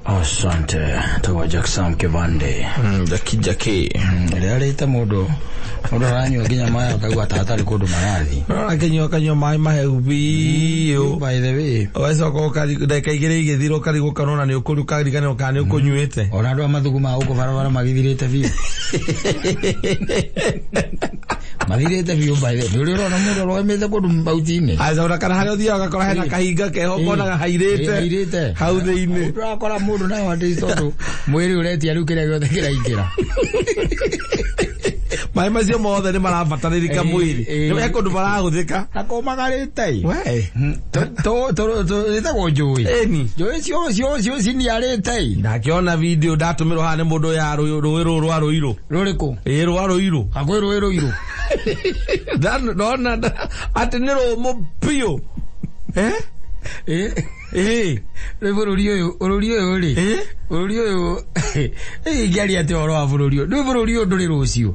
Asante, tagwa Jackson Kivande. Jaki jaki. Ĩrĩa arĩte mũndũ mũndũ aranyua nginya maĩ akaigua ta hatarĩ kũndũ marathi. Akĩnyua kanyua maĩ mahehu biũ. By the way, Ũgacoka ndagĩka igĩrĩ igĩthira ũkarigwo kana ona nĩ ũkũrĩ ũkariganĩrwo kana nĩ ũkũnyuĩte. Ona andũ a mathugu ma gũkũ barabara magĩthirĩte biũ. Mathirĩte biũ by the way. Nĩ ũrĩ ũrona mũndũ arũgamĩte kũndũ mbauti-inĩ. Aca ona kana harĩa ũthiaga ũgakora hena kahinga keho ũkonaga hairĩte Hairĩte. hau thĩinĩ. Ũrakora mũndũ nayo atĩ tondũ mwĩrĩ ũretia rĩu kĩrĩa gĩothe kĩraingĩra. Maĩ macio mothe nĩ marabatarĩrĩka mwĩrĩ. Nĩ he kũndũ marahũthĩka. Na kũmagarĩte. We. Ĩtagwo njũĩ. Ĩni. Njũĩ cio ciniarĩte. Ndakĩona video ndatũmĩrwo haha nĩ mũndũ ya rũĩ rũrũ rwa Rũirũ. Rũrĩkũ? Ĩĩ rwa Rũirũ. Hakuhĩ rũĩ Rũirũ. Ndona atĩ nĩ rũmũ biũ. Eh? Ĩ. Ĩĩ. Rĩu bũrũri ũyũ bũrũri ũyũ rĩ. Ĩ. Bũrũri ũyũ ingĩaria atĩa ũhoro wa bũrũri ũyũ? Ndũĩ bũrũri ũyũ ndũrĩ rũciũ.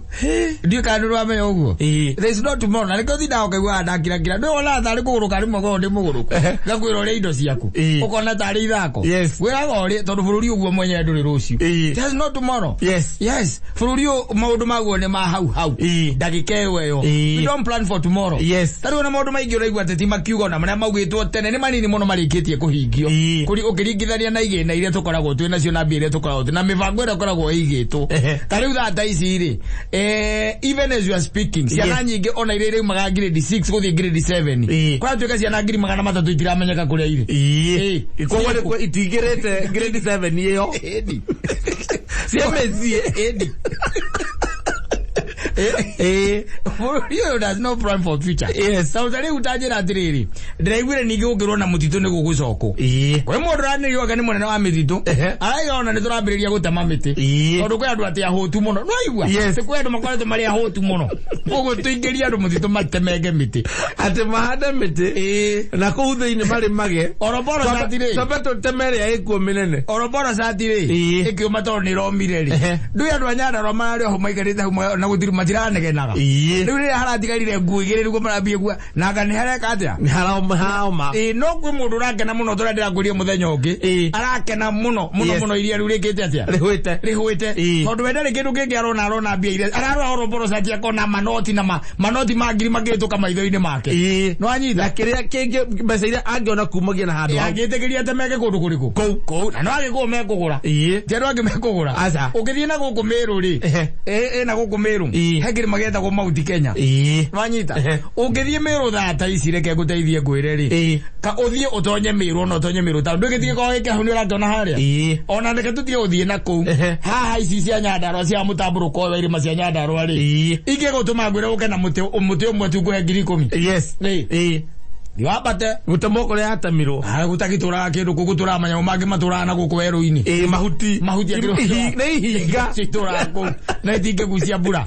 Ndiũĩ kana nĩ ũramenya ũguo. Ĩ. There is no tomorrow. Na nĩkĩo ũtindaga ũkaiguaga ndakirakira. Ndũĩ wonaga tarĩ kũgũrũka rĩmwe korwo ndĩ mũgũrũku. Ngakwĩra ũrĩe indo ciaku. Ĩ. Ũkona tarĩ ithako. Yes. Ngwĩraga ũrĩe tondũ bũrũri ũguo mwenyewe ndũrĩ rũciũ. Ĩ. There is no tomorrow. Yes. Yes. Bũrũri ũyũ maũndũ maguo nĩ ma hau hau. Ĩ. Ndagĩka ĩyo ĩyo. Ĩ. We don't plan for tomorrow. Yes. Ta rĩu ona maũndũ maingĩ ũraigua ateti makiuga ona marĩa maugĩtwo tene nĩ manini mũno marĩkĩtie kũhingio. Ĩ. Kũri ũkĩringithania na igĩna iria tũkoragwo twĩ nacio na mbia iria tũkoragwo twĩ na mĩbango ĩrĩa ĩkoragwo ĩigĩtwo. Ta rĩu thaa ta ici rĩ, even as you are speaking, ciana nyingĩ ona iria iraumaga grade 6 gũthiĩ grade 7. Ĩ. Kũratuĩka ciana 300,000 itiramenyeka kũrĩa irĩ. Ĩ. Ĩ. Koguo nĩ itingĩrĩte grade 7 ĩyo. Ĩni. Cia mĩciĩ. Ĩni. Ĩ. Bũrũri ũyũ does no plan for future. Yes. Ta rĩu ta njĩra atĩrĩrĩ, ndĩraiguire ningĩ gũkĩrwo na mũtitũ nĩ gũgũcokwo. Ĩ. Kwĩ mũndũ ũranĩrio anga nĩ mũnene wa mĩtitũ. Araiga ona nĩ tũrambĩrĩria gũtema mĩtĩ. Ĩ. Tondũ kwĩ andũ atĩ ahũtu mũno. Nĩwaigua? Yes. Atĩ kwĩ andũ makoretwo marĩ ahũtu mũno. Koguo tũingĩrie andũ mũtitũ matemenge mĩtĩ. Atĩ mahande mĩtĩ. Ĩ. Na kũu thĩinĩ marĩmage. Oroboro cati rĩ. Twambe tũteme ĩrĩa ĩkuo mĩnene. Oroboro cati rĩ. Ĩ. Ĩkĩũma tondũ nĩ ĩromire rĩ. Ndũĩ andũ a Nyandarua mararĩ o hau maikarĩte hau na gũtirĩ matiranegenaga. Ĩ. Rĩu rĩrĩa haratigarire nguo igĩrĩ nĩguo marambia kuga na anga nĩ hareka atĩa? Nĩ haraoma haraoma. Ĩ no kwĩ mũndũ ũrakena mũno tũrĩa ndĩrakwĩrire mũthenya ũngĩ. Ĩ. Arakena mũno mũno Yes. mũno iria rĩu rĩkĩte atĩa? Rĩhũĩte. Rĩhũĩte. Ĩ. Tondũ we ndarĩ kĩndũ kĩngĩ arona arona mbia iria ararora oroboro cati akona manoti na manoti ma ngiri makĩhĩtũka maitho-inĩ make. Ĩ. Nĩwanyita? Na kĩrĩa kĩngĩ mbeca iria angĩona kumagia na handũ hau. Angĩtĩkĩria atemeke kũndũ kũrĩkũ? Kũu. Kũu. Na no agĩkũyũ mekũgũra. Ĩ. Ti andũ angĩ mekũgũra. Aca. Ũngĩthiĩ na gũkũ Mĩrũ rĩ. Ehe. Ĩ na gũkũ Mĩrũ. Ĩ. He kĩrĩma gĩtagwo Mount Kenya. Ĩ. Nĩwanyita? Ehe. Ũngĩthiĩ Mĩrũ thaa ta ici reke ngũteithie ngwĩre rĩ. Ĩ. Ka ũthiĩ ũtonye Mĩrũ ona ũtonye Mĩrũ tondũ ndũgĩtige korwo gĩkĩ nĩ ũrakĩona harĩa. Ĩ. Ona reke tũtige gũthiĩ na kũu. Ehe. Haha ici cia Nyandarua cia mũtambũrũko ũyũ wa irĩma cia Nyandarua rĩ. Ĩ. Ingĩgũtũma ngwĩre ũke na mũtĩ mũtĩ ũmwe tu ngũhe 10,000. Yes. Ĩ. Ĩ. Wambate. Gũtemwo kũrĩa yatemirwo. Ah, gũtagĩtũraga kĩndũ kũ gũtũraga manyamũ mangĩ matũraga na gũkũ werũ-inĩ. Ĩ mahuti. Mahuti akĩrĩ- Nĩ ihinga. Citũraga kũu na itingĩgucia mbura.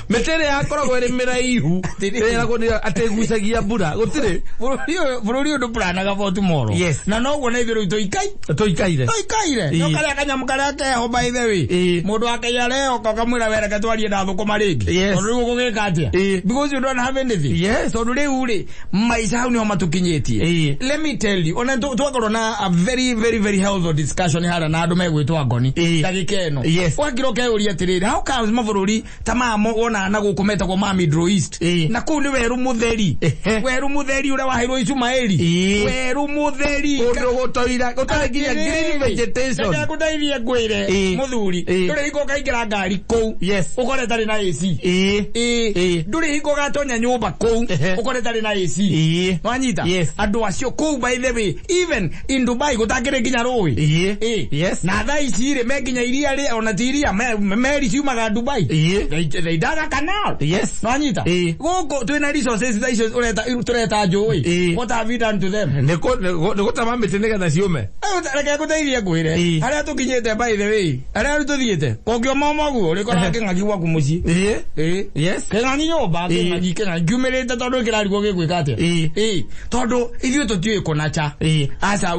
Mĩtĩ ĩrĩa yakoragwo ĩrĩ mĩraihu ĩragwo nĩ atĩ ĩgucagia mbura gũtirĩ. Bũrũri ũyũ ndũplanaga for tomorrow. Yes. Na noguo na ithuĩ rĩu tũikai Tũikaire. tũikaire. Ĩ. No karĩa kanyamũ karĩa keho by the way. Ĩ. Mũndũ wa KRA oka ũkamwĩra we reke twarie na thũkũma rĩngĩ. Yes. Tondũ rĩu ũgũgĩka atĩa? Ĩ. Because you don't have anything. Yes. Tondũ rĩu rĩ maica hau nĩho matũkinyĩtie. Ĩ. Let me tell you, ona twakorwo na a very very very healthy discussion harĩa na andũ megwĩtwo ngoni. Ĩ. Ndagĩka ĩno. Yes. Wakira ũkeyũria atĩrĩrĩ, how comes mabũrũri ta maya wonaga na gũkũ metagwo ma Middle East. Ĩ. Na kũu nĩ werũ mũtheri. Ehe. Werũ mũtheri ũrĩa waheirwo Ishumaeli. Ĩ. Werũ mũtheri. Kũndũ gũtoira gũtarĩ nginya green vegetation. Reke ngũteithie ngwĩre Ĩ. mũthuri. Ĩ. Ndũrĩ hingo ũkaingĩra ngari kũu. Yes. Ũkore ĩtarĩ na AC. Ĩ. Ĩ. Ĩ. Ndũrĩ hingo ũgatonya nyũmba kũu Ehe. ũkore ĩtarĩ na AC. Ĩ. Nwanyita? Yes. Andũ acio kũu by the way, even in Dubai gũtakĩrĩ nginya rũĩ. Ĩ. Ĩ. Yes. Na thaa ici rĩ me nginya iria rĩ ona ti iria meri ciumaga Dubai. Ĩ. They dug a canal. Yes. Nwanyita? Ĩ. Gũkũ twĩna resources thaa icio tũreta njũĩ. Ĩ. What have you done to them? Nĩ gũtema mĩtĩ nĩgetha ciũme. Reke ngũteithie ngwĩre. Ĩ. Harĩa tũkinyĩte by the way, harĩa rĩu tũthiĩte, kũngĩoma ũma ũguo ũrĩkoraga kĩng'ang'i gwaku mũciĩ. Ĩ. Ĩ. Yes. Kĩng'ang'i nyũmba, Ĩ. kĩng'ang'i kĩng'ang'i ngiumĩrĩte tondũ kĩrarigwo gĩgwĩka atĩa. Ĩ. Ĩ. Tondũ ithuĩ tũtiũĩ kũnacha. Ĩ. Aca,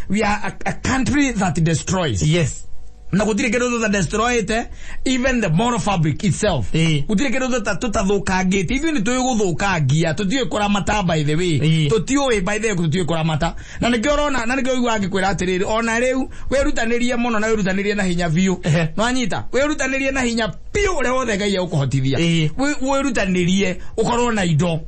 we are a country that destroys. Yes. Na gũtirĩ kĩndũ tũtadestroyete, even the moral fabric itself. Gũtirĩ kĩndũ tũtathũkangĩte. Ithuĩ nĩ tũĩ gũthũkangia, tũtiũĩ kũramata, by the way. Tũtiũĩ, by the way, tũtiũĩ kũramata, na nĩkĩo ũrona, na nĩkĩo ũiguaga ngĩkwĩra atĩrĩrĩ, ona rĩu wĩrutanĩrie mũno na wĩrutanĩrie na hinya biũ. Nwanyita, wĩrutanĩrie na hinya biũ ũrĩa wothe Ngai egũkũhotithia. Wĩrutanĩrie ũkorwo na indo.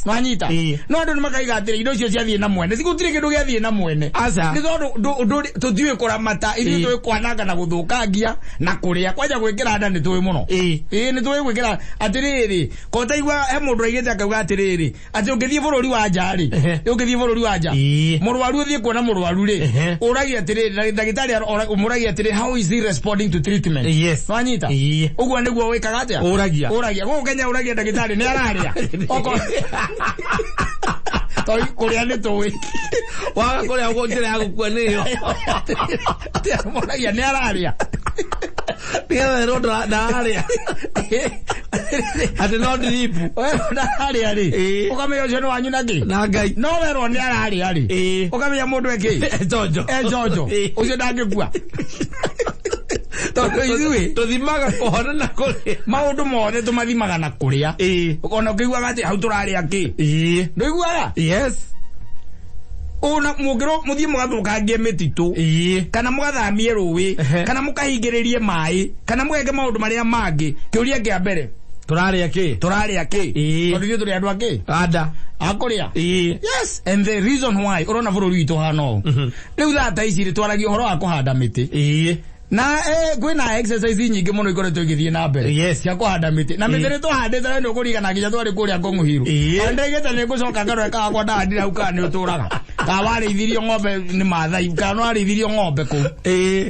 Nwanyita? No andũ nĩ makaiga atĩrĩ, indo icio ciathiĩ na mwene. Gũtirĩ kĩndũ gĩathiĩ na mwene. Aca. Nĩ tondũ tũtiũĩ kũramata. Ithuĩ tũĩ kwananga na gũthũkangia na kũrĩa kwanja gwĩkĩra nda nĩ tũĩ mũno. Ĩĩ, nĩ tũĩ gwĩkĩra. Atĩrĩrĩ, ko taigua he mũndũ aigĩte akauga atĩrĩrĩ, atĩ ũngĩthiĩ bũrũri wa nja rĩ, ũngĩthiĩ bũrũri wa nja, mũrwaru, ũthiĩ kuona mũrwaru rĩ, ũragia atĩrĩrĩ, ndagĩtarĩ ũmũragia atĩrĩ, "How is he responding to treatment?" Nwanyita? Ũguo nĩguo wĩkaga atĩa? Ũragia. Ũragia gũkũ Kenya, ũragia ndagĩtarĩ nĩ ararĩa. Okorwo tondũ kũrĩa nĩ tũĩ. Waga kũrĩa ũguo, njĩra ya gũkua nĩyo. Mũragia nĩ ararĩa. Nĩgetha ĩrwo ndararĩa, atĩ no drip. Werwo ndararĩa rĩ, ũkamenya ũcio nĩ wanyu na kĩ? Na Ngai. No werwo nĩ ararĩa rĩ, ũkamenya mũndũ ekĩ? Njonjo. E njonjo. Ũcio ndangĩkua, tondũ ithuĩ Tũthimaga kũhona na kũrĩa. Maũndũ mothe tũmathimaga na kũrĩa. Ona ũkĩiguaga atĩ hau tũrarĩa kĩ? Ndũiguaga? Yes. Ona mũngĩrwo mũthiĩ mũgathũkangie mĩtitũ, kana mũgathamie rũĩ, kana mũkahingĩrĩrie maĩ, kana mũgeke maũndũ marĩa mangĩ, kĩũria kĩa mbere, Tũrarĩa kĩ? Tũrarĩa kĩ? Tondũ ithuĩ tũrĩ andũ akĩ? Anda. Akũrĩa. Yes, and the reason why ũrona bũrũri witũ hana ũũ rĩu thaa ta ici rĩ, twaragia ũhoro wa kũhanda mĩtĩ, na kwĩna exercise nyingĩ mũno ikoretwo igĩthiĩ na mbere cia kũhanda mĩtĩ, na mĩtĩ nĩ tũhandĩte. We nĩ ũkũririkana nginya twarĩ kũrĩa Ngong'ũhiru. Ndagĩte nĩ ngũcoka ngarore kawa kwa ndahandire hau, kana nĩ ũtũraga, kana warĩithirio ng'ombe nĩ Maathai, kana warĩithirio ng'ombe kũu.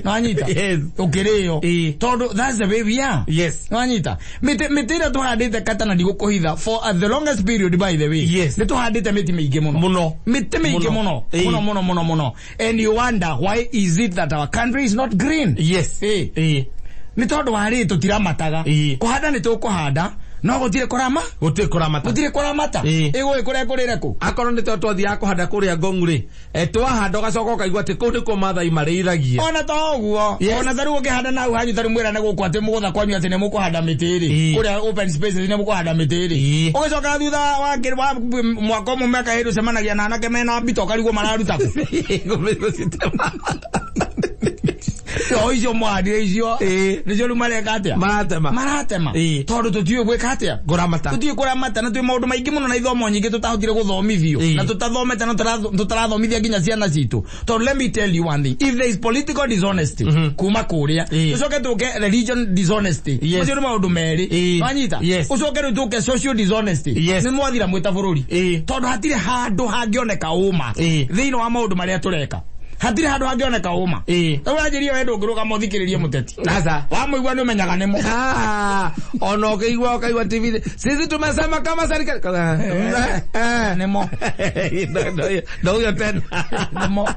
Nwanyita? Yes. Ũkĩrĩo. Tondũ that's the way we are. Nwanyita? Mĩtĩ ĩrĩa tũhandĩte kata, na ndigũkũhitha, for the longest period, by the way, nĩ tũhandĩte mĩtĩ mĩingĩ mũno. Mũno. Mĩtĩ mĩingĩ Mũno. mũno mũno mũno mũno mũno, and you wonder why is it that our country is not green. Nĩ tondũ wa rĩ, tũtiramataga. Kũhanda nĩ tũkũhanda, no gũtirĩ kũrama. Gũtirĩ kũramata. Gũtirĩ kũramata. Ĩgũgĩkũra ĩkũrĩre kũ? Akorwo nĩ to twathiaga kũhanda kũrĩa Ngong'u rĩ, twahanda ũgacoka ũkaigua atĩ kũu nĩkuo Maathai marĩithagia. Ona to ũguo, ona tarĩu ũkĩhanda nau hanyu, tarĩu mwĩrane gũkũ atĩ mũgũtha kwanyu atĩ nĩ mũkũhanda mĩtĩ rĩ, kũrĩa open spaces nĩ mũkũhanda mĩtĩ rĩ, ũgĩcoka thutha wa mwaka ũmwe, mĩaka 2, ũcemanagia na anake mena mbito, ũkarigwo mararuta kũ. Gũcitema. O icio mwahandire icio, nĩcio rĩu mareka atĩa? Maratema. Maratema. Tondũ tũtiũĩ gwĩka atĩa? Kũramata. Tũtiũĩ kũramata, na twĩ maũndũ maingĩ mũno na ithomo nyingĩ tũtahotire gũthomithio, na tũtathomete, na tũtarathomithia nginya ciana citũ. Tondũ let me tell you one thing, if there is political dishonesty kuma kũrĩa, tũcoke tũke religion dishonesty, macio nĩ maũndũ merĩ. Wanyita? Yes. Ũcoke rĩu tũke social dishonesty, nĩ mwathira mwĩ ta bũrũri, tondũ hatirĩ handũ hangĩoneka ũma thĩinĩ wa maũndũ marĩa tũreka. Hatirĩ handũ hangĩoneka ũma. Rĩu wanjĩria, we ndũngĩrũgama ũthikĩrĩrie mũteti. Sasa. Wamũigua nĩ ũmenyaga nĩmo. Ah, ona ũkĩigua ũkaigua TV, "Sisi tumesema kama serikali." Nĩmo. Ndauyo tena. Nĩmo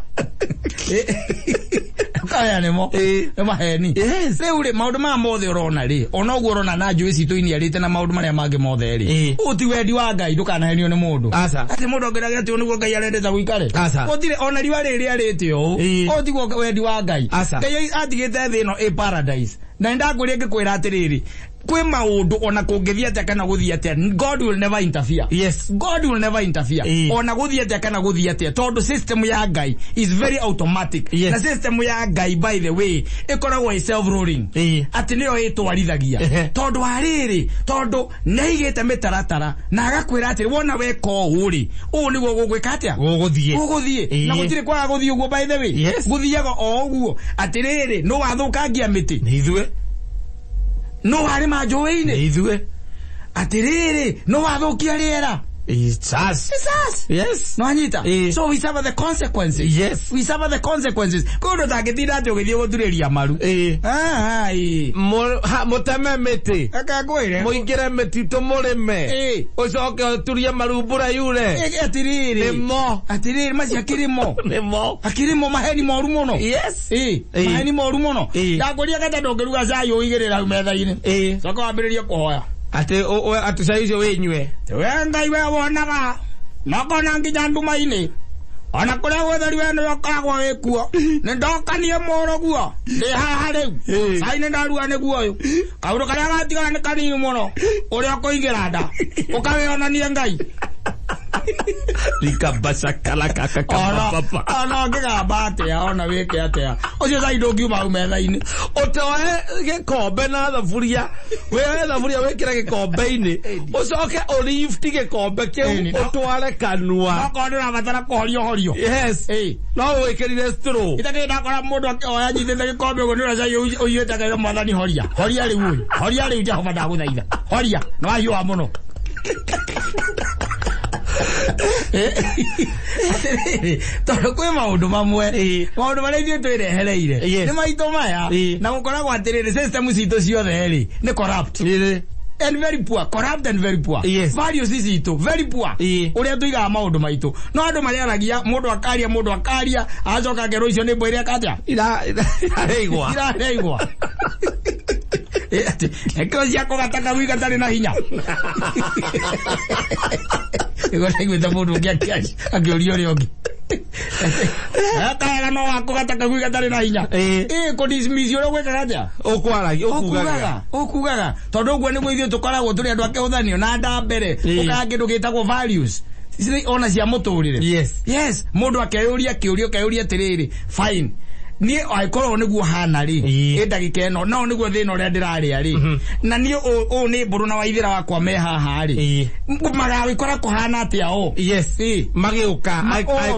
kaya, nĩmo. Nĩ maheni. Rĩu rĩ, maũndũ maya mothe ũrona rĩ, ona ũguo ũrona na njũĩ citũ iniarĩte na maũndũ marĩa mangĩ mothe rĩ, ũũ ti wendi wa Ngai. Ndũkanahenio nĩ mũndũ Aca. atĩ mũndũ angĩrage atĩ ũũ nĩguo Ngai arendete gũikare. Aca. Gũtirĩ ona riũa rĩrĩ rĩarĩte ũũ, ũũ tiguo wendi wa Ngai. Aca. Ngai atigĩte thĩ ĩno ĩ paradise, na nĩndakwĩria ngĩkwĩra atĩrĩrĩ, kwĩ maũndũ ona kũngĩthiĩ atĩa kana gũthiĩ atĩa, God will never interfere. God will never interfere. Ona gũthiĩ atĩa kana gũthiĩ atĩa, tondũ system ya Ngai is very automatic. Na system ya Ngai, by the way, ĩkoragwo ĩ self ruling, atĩ nĩyo ĩtwarithagia. Tondũ wa rĩrĩ, tondũ nĩaigĩte mĩtaratara na agakwĩra atĩrĩ, wona weka ũũ rĩ, ũũ nĩguo gũgwĩka atĩa? Gũgũthiĩ. Gũgũthiĩ. Na gũtirĩ kwaga gũthiĩ ũguo, by the way. Gũthiaga o ũguo. Atĩrĩrĩ, nũ wathũkangia mĩtĩ? Nĩ ithuĩ. Nũ warĩma njũĩ-inĩ? Nĩ ithuĩ. Atĩrĩrĩ, nũ wathũkia rĩera? It's us. It's us. Nwanyita? So we suffer the consequences. We suffer the consequences. Kwĩ ũndũ ũtangĩtinda atĩ ũgĩthiĩ gũturĩria maru. Ah, ĩĩ. Mũteme mĩtĩ. Reke ngwĩre. Mũingĩre mĩtitũ mũrĩme. Ũcoke ũturie maru mbura yure. Atĩrĩrĩ, Nĩmo. atĩrĩrĩ, macio akĩrĩmo. Nĩmo. Akĩrĩmo maheni moru mũno. Maheni moru mũno. Ndakũria kata ndũngĩruga cai ũigĩrĩra hau metha-inĩ, coka wambĩrĩrie kũhoya. Atĩ atĩ cai ũcio wĩnyue. We Ngai, we wonaga nokona nginya nduma-inĩ. Ona kũrĩa guothe we nĩwe ũkoragwo wĩ kuo. Nĩ ndokanie mũrũguo. Ndĩ haha rĩu. Ĩĩ. Cai nĩ ndaruga nĩguo ũyũ. Kaũndũ karĩa gatigara nĩ kanini mũno. Ũrĩa ũkũingĩra nda. Ũkawĩonanie Ngai. Rikabashakalakakakapapa. Ona ũngĩgamba atĩa, ona wĩke atĩa. Ũcio cai ndũngiuma hau metha-inĩ. Ũtoe gĩkombe na thaburia, wĩoe thaburia wĩkĩre gĩkombe-inĩ, ũcoke ũlifti gĩkombe kĩu Ĩni, ũtware kanua. Okorwo ndũrabatara kũhorio horio. Yes. Ĩĩ. No wĩkĩrire straw. Itakĩ ndakora mũndũ akĩoya anyitĩte gĩkombe ũguo nĩ ũrĩa cai ũiyũrĩte akaira mwathani horia. Horia rĩu ũyũ. Horia rĩu Jehova ndagũthaitha. Horia. Nĩ wahiũha mũno. Atĩrĩrĩ, tondũ kwĩ maũndũ mamwe Ĩĩ. maũndũ marĩa ithuĩ twĩrehereire Yes. nĩ maitũ maya Ĩĩ. na gũkoragwo atĩrĩrĩ system citũ ciothe rĩ nĩ corrupt Ĩĩ. and very poor, corrupt and very poor. Yes. Values citũ very poor. Ĩĩ. Ũrĩa tũigaga maũndũ maitũ. No andũ marĩaragia, mũndũ akaria, mũndũ akaria, agacoka akerwo icio nĩ mbwa iria katia. Iraigwa. Irareigwa. Ĩ, atĩ, Ekĩo cia kũgata kagui gatarĩ na hinya. Nĩguo ndaiguĩte mũndũ ũngĩ akĩũria ũrĩa ũngĩ. Kaega no wa kũgata kagui gatarĩ na hinya. Ĩĩ. Ĩ, kũ-dismiss ũrĩa ũgwĩkaga atĩa? Ũkwaragia, ũkugaga. Ũkugaga tondũ ũguo nĩguo ithuĩ tũkoragwo tũrĩ andũ akĩhũthanio na nda mbere Ĩĩ. ũkaga kĩndũ gĩtagwo values Ici ona cia mũtũrĩre. Yes. Yes, mũndũ akeyũria kĩũria ũkeyũria atĩrĩrĩ, fine, niĩ angĩkorwo nĩguo hana rĩ, Ĩĩ. ĩ ndagĩka ĩno no nĩguo thĩna ũrĩa ndĩrarĩa rĩ, na niĩ ũũ nĩ mbũrũ na waithĩra wakwa me haha rĩ, Ĩĩ. magagĩkora kũhana atĩa o? Yes. Ĩĩ. Magĩũka.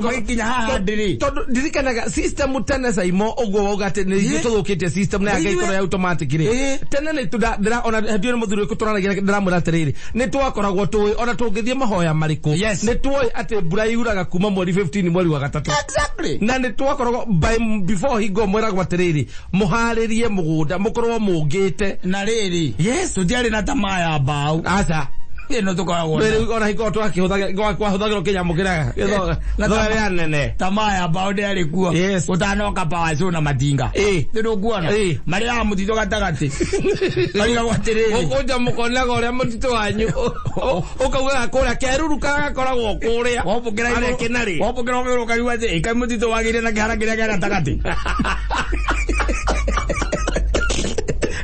Magĩkinya haha ndĩrĩ. Tondũ ndirikanaga system tene Saimo ũguo wauga atĩ nĩ ithuĩ Ĩĩ. tũthũkĩtie system na Ithuĩ. yangĩkorwo ya automatic rĩ. Ĩĩ. Tene nĩ ndĩra ona ndiũĩ nĩ mũthuri ũrĩkũ tũraragia ndĩramwĩra atĩrĩrĩ, nĩ twakoragwo tũĩ ona tũngĩthiĩ mahoya marĩkũ. Yes. Nĩ tuoĩ atĩ mbura yuraga kuma mweri 15 mweri wa gatatũ. Exactly. Na nĩ twakoragwo by before hingo mwĩragwo atĩrĩrĩ, mũharĩrie mũgũnda mũkorwo mũngĩte. Na rĩrĩ, Yes. tũtiarĩ na tamaa ya mbaũ Aca. ĩno tũkoragwo nayo. Rĩu ona hingo twakĩhũthagĩra kwahũthagĩrwo kĩnyamũ kĩrĩa Na gĩthoga rĩa nene. Tamaa ya mbaũ ndĩarĩ kuo. Yes. Ũtanoka power saw na matinga. Ĩĩ. Nĩ ndũkuona? Ĩĩ. Marĩaga mũtitũ gatagatĩ. Marigagwo atĩrĩrĩ. Gũkũ nja mũkonaga ũrĩa mũtitũ wanyu ũkaugaga kũrĩa keruru karĩa gakoragwo kũrĩa Wobũkĩra harĩa igũrũ- kĩnarĩ. wobũkĩra igũrũ ũkaigua atĩ ĩkai mũtitũ wagĩire na kĩhara kĩrĩa kĩa gatagatĩ.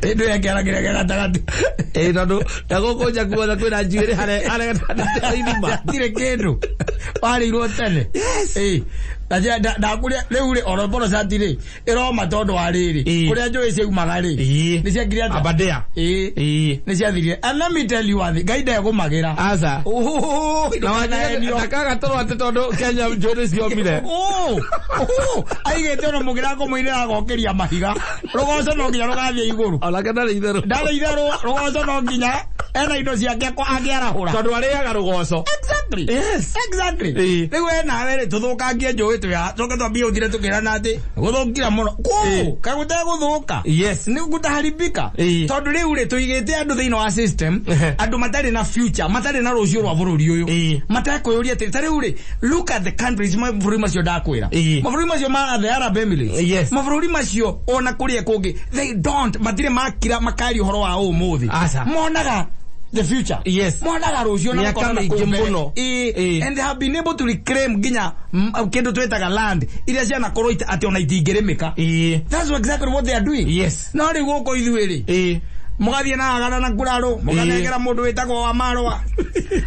Ĩndũ ya kĩhara kĩrĩa kĩa gatagatĩ. Ĩĩ tondũ na gũkũ nja kuothe kwĩna njuĩrĩ harĩa harĩa gatagatĩ ka irima. Hatirĩ kĩndũ. Warĩirwo tene. Ĩĩ. Ndakũrĩa rĩu rĩ oro mborocati rĩ ĩroma tondũ wa rĩrĩ Ĩĩ. kũrĩa njũĩ ciaumaga rĩ Ĩĩ. nĩ ciakire atĩa? Aberdare. Ĩĩ. Ĩĩ. Nĩ ciathirire. And let me tell you one thing, Ngai ndegũmagĩra. Aca. Ũhũhũhũ, Na ndũkanahenio. ndakaga toro atĩ tondũ Kenya njũĩ nĩ ciomire. Ũũ, ũũ, aigĩte ona mũngĩra kũmũinĩra agokĩria mahiga. Rũgoco no nginya rũgathiĩ igũrũ. Onake ndarĩ itherũ. Ndarĩ itherũ, rũgoco no nginya ena indo ciake angĩarahũra. Tondũ arĩaga rũgoco. Exactly. Yes. Exactly. Ĩĩ. Rĩu we nawe rĩ tũthũkangie njũĩ twĩ haha, tũke twambie gũthire tũkĩrana atĩ gũthũkira mũno. Kũũ, Ĩĩ. kaĩ gũtegũthũka? Yes. Nĩ gũtaharibika. Ĩĩ. Tondũ rĩu rĩ tũigĩte andũ thĩinĩ wa system, Ehe. andũ matarĩ na future, matarĩ na rũciũ rwa bũrũri ũyũ. Ĩĩ. Matekwĩyũria atĩrĩ, ta rĩu rĩ, look at the countries, mabũrũri macio ndakwĩra. Ĩĩ. Mabũrũri macio ma the Arab Emirates. Yes. Mabũrũri macio ona kũrĩa kũngĩ, they don't, matirĩ makira makaria ũhoro wa ũmũthĩ. Aca. Monaga the future. Yes. Monaga rũciũ na Mĩaka makona mĩingĩ kũu mbere. mũno. Ĩĩ. Ĩĩ. And they have been able to reclaim nginya kĩndũ twĩtaga land iria cianakorwo atĩ ona itingĩrĩmĩka. Ĩĩ. That's exactly what they are doing. Yes. No rĩu gũkũ ithuĩ rĩ, Ĩĩ. mũgathiĩ na agana na nguraro, mũkanengera mũndũ wĩtagwo wa marũa,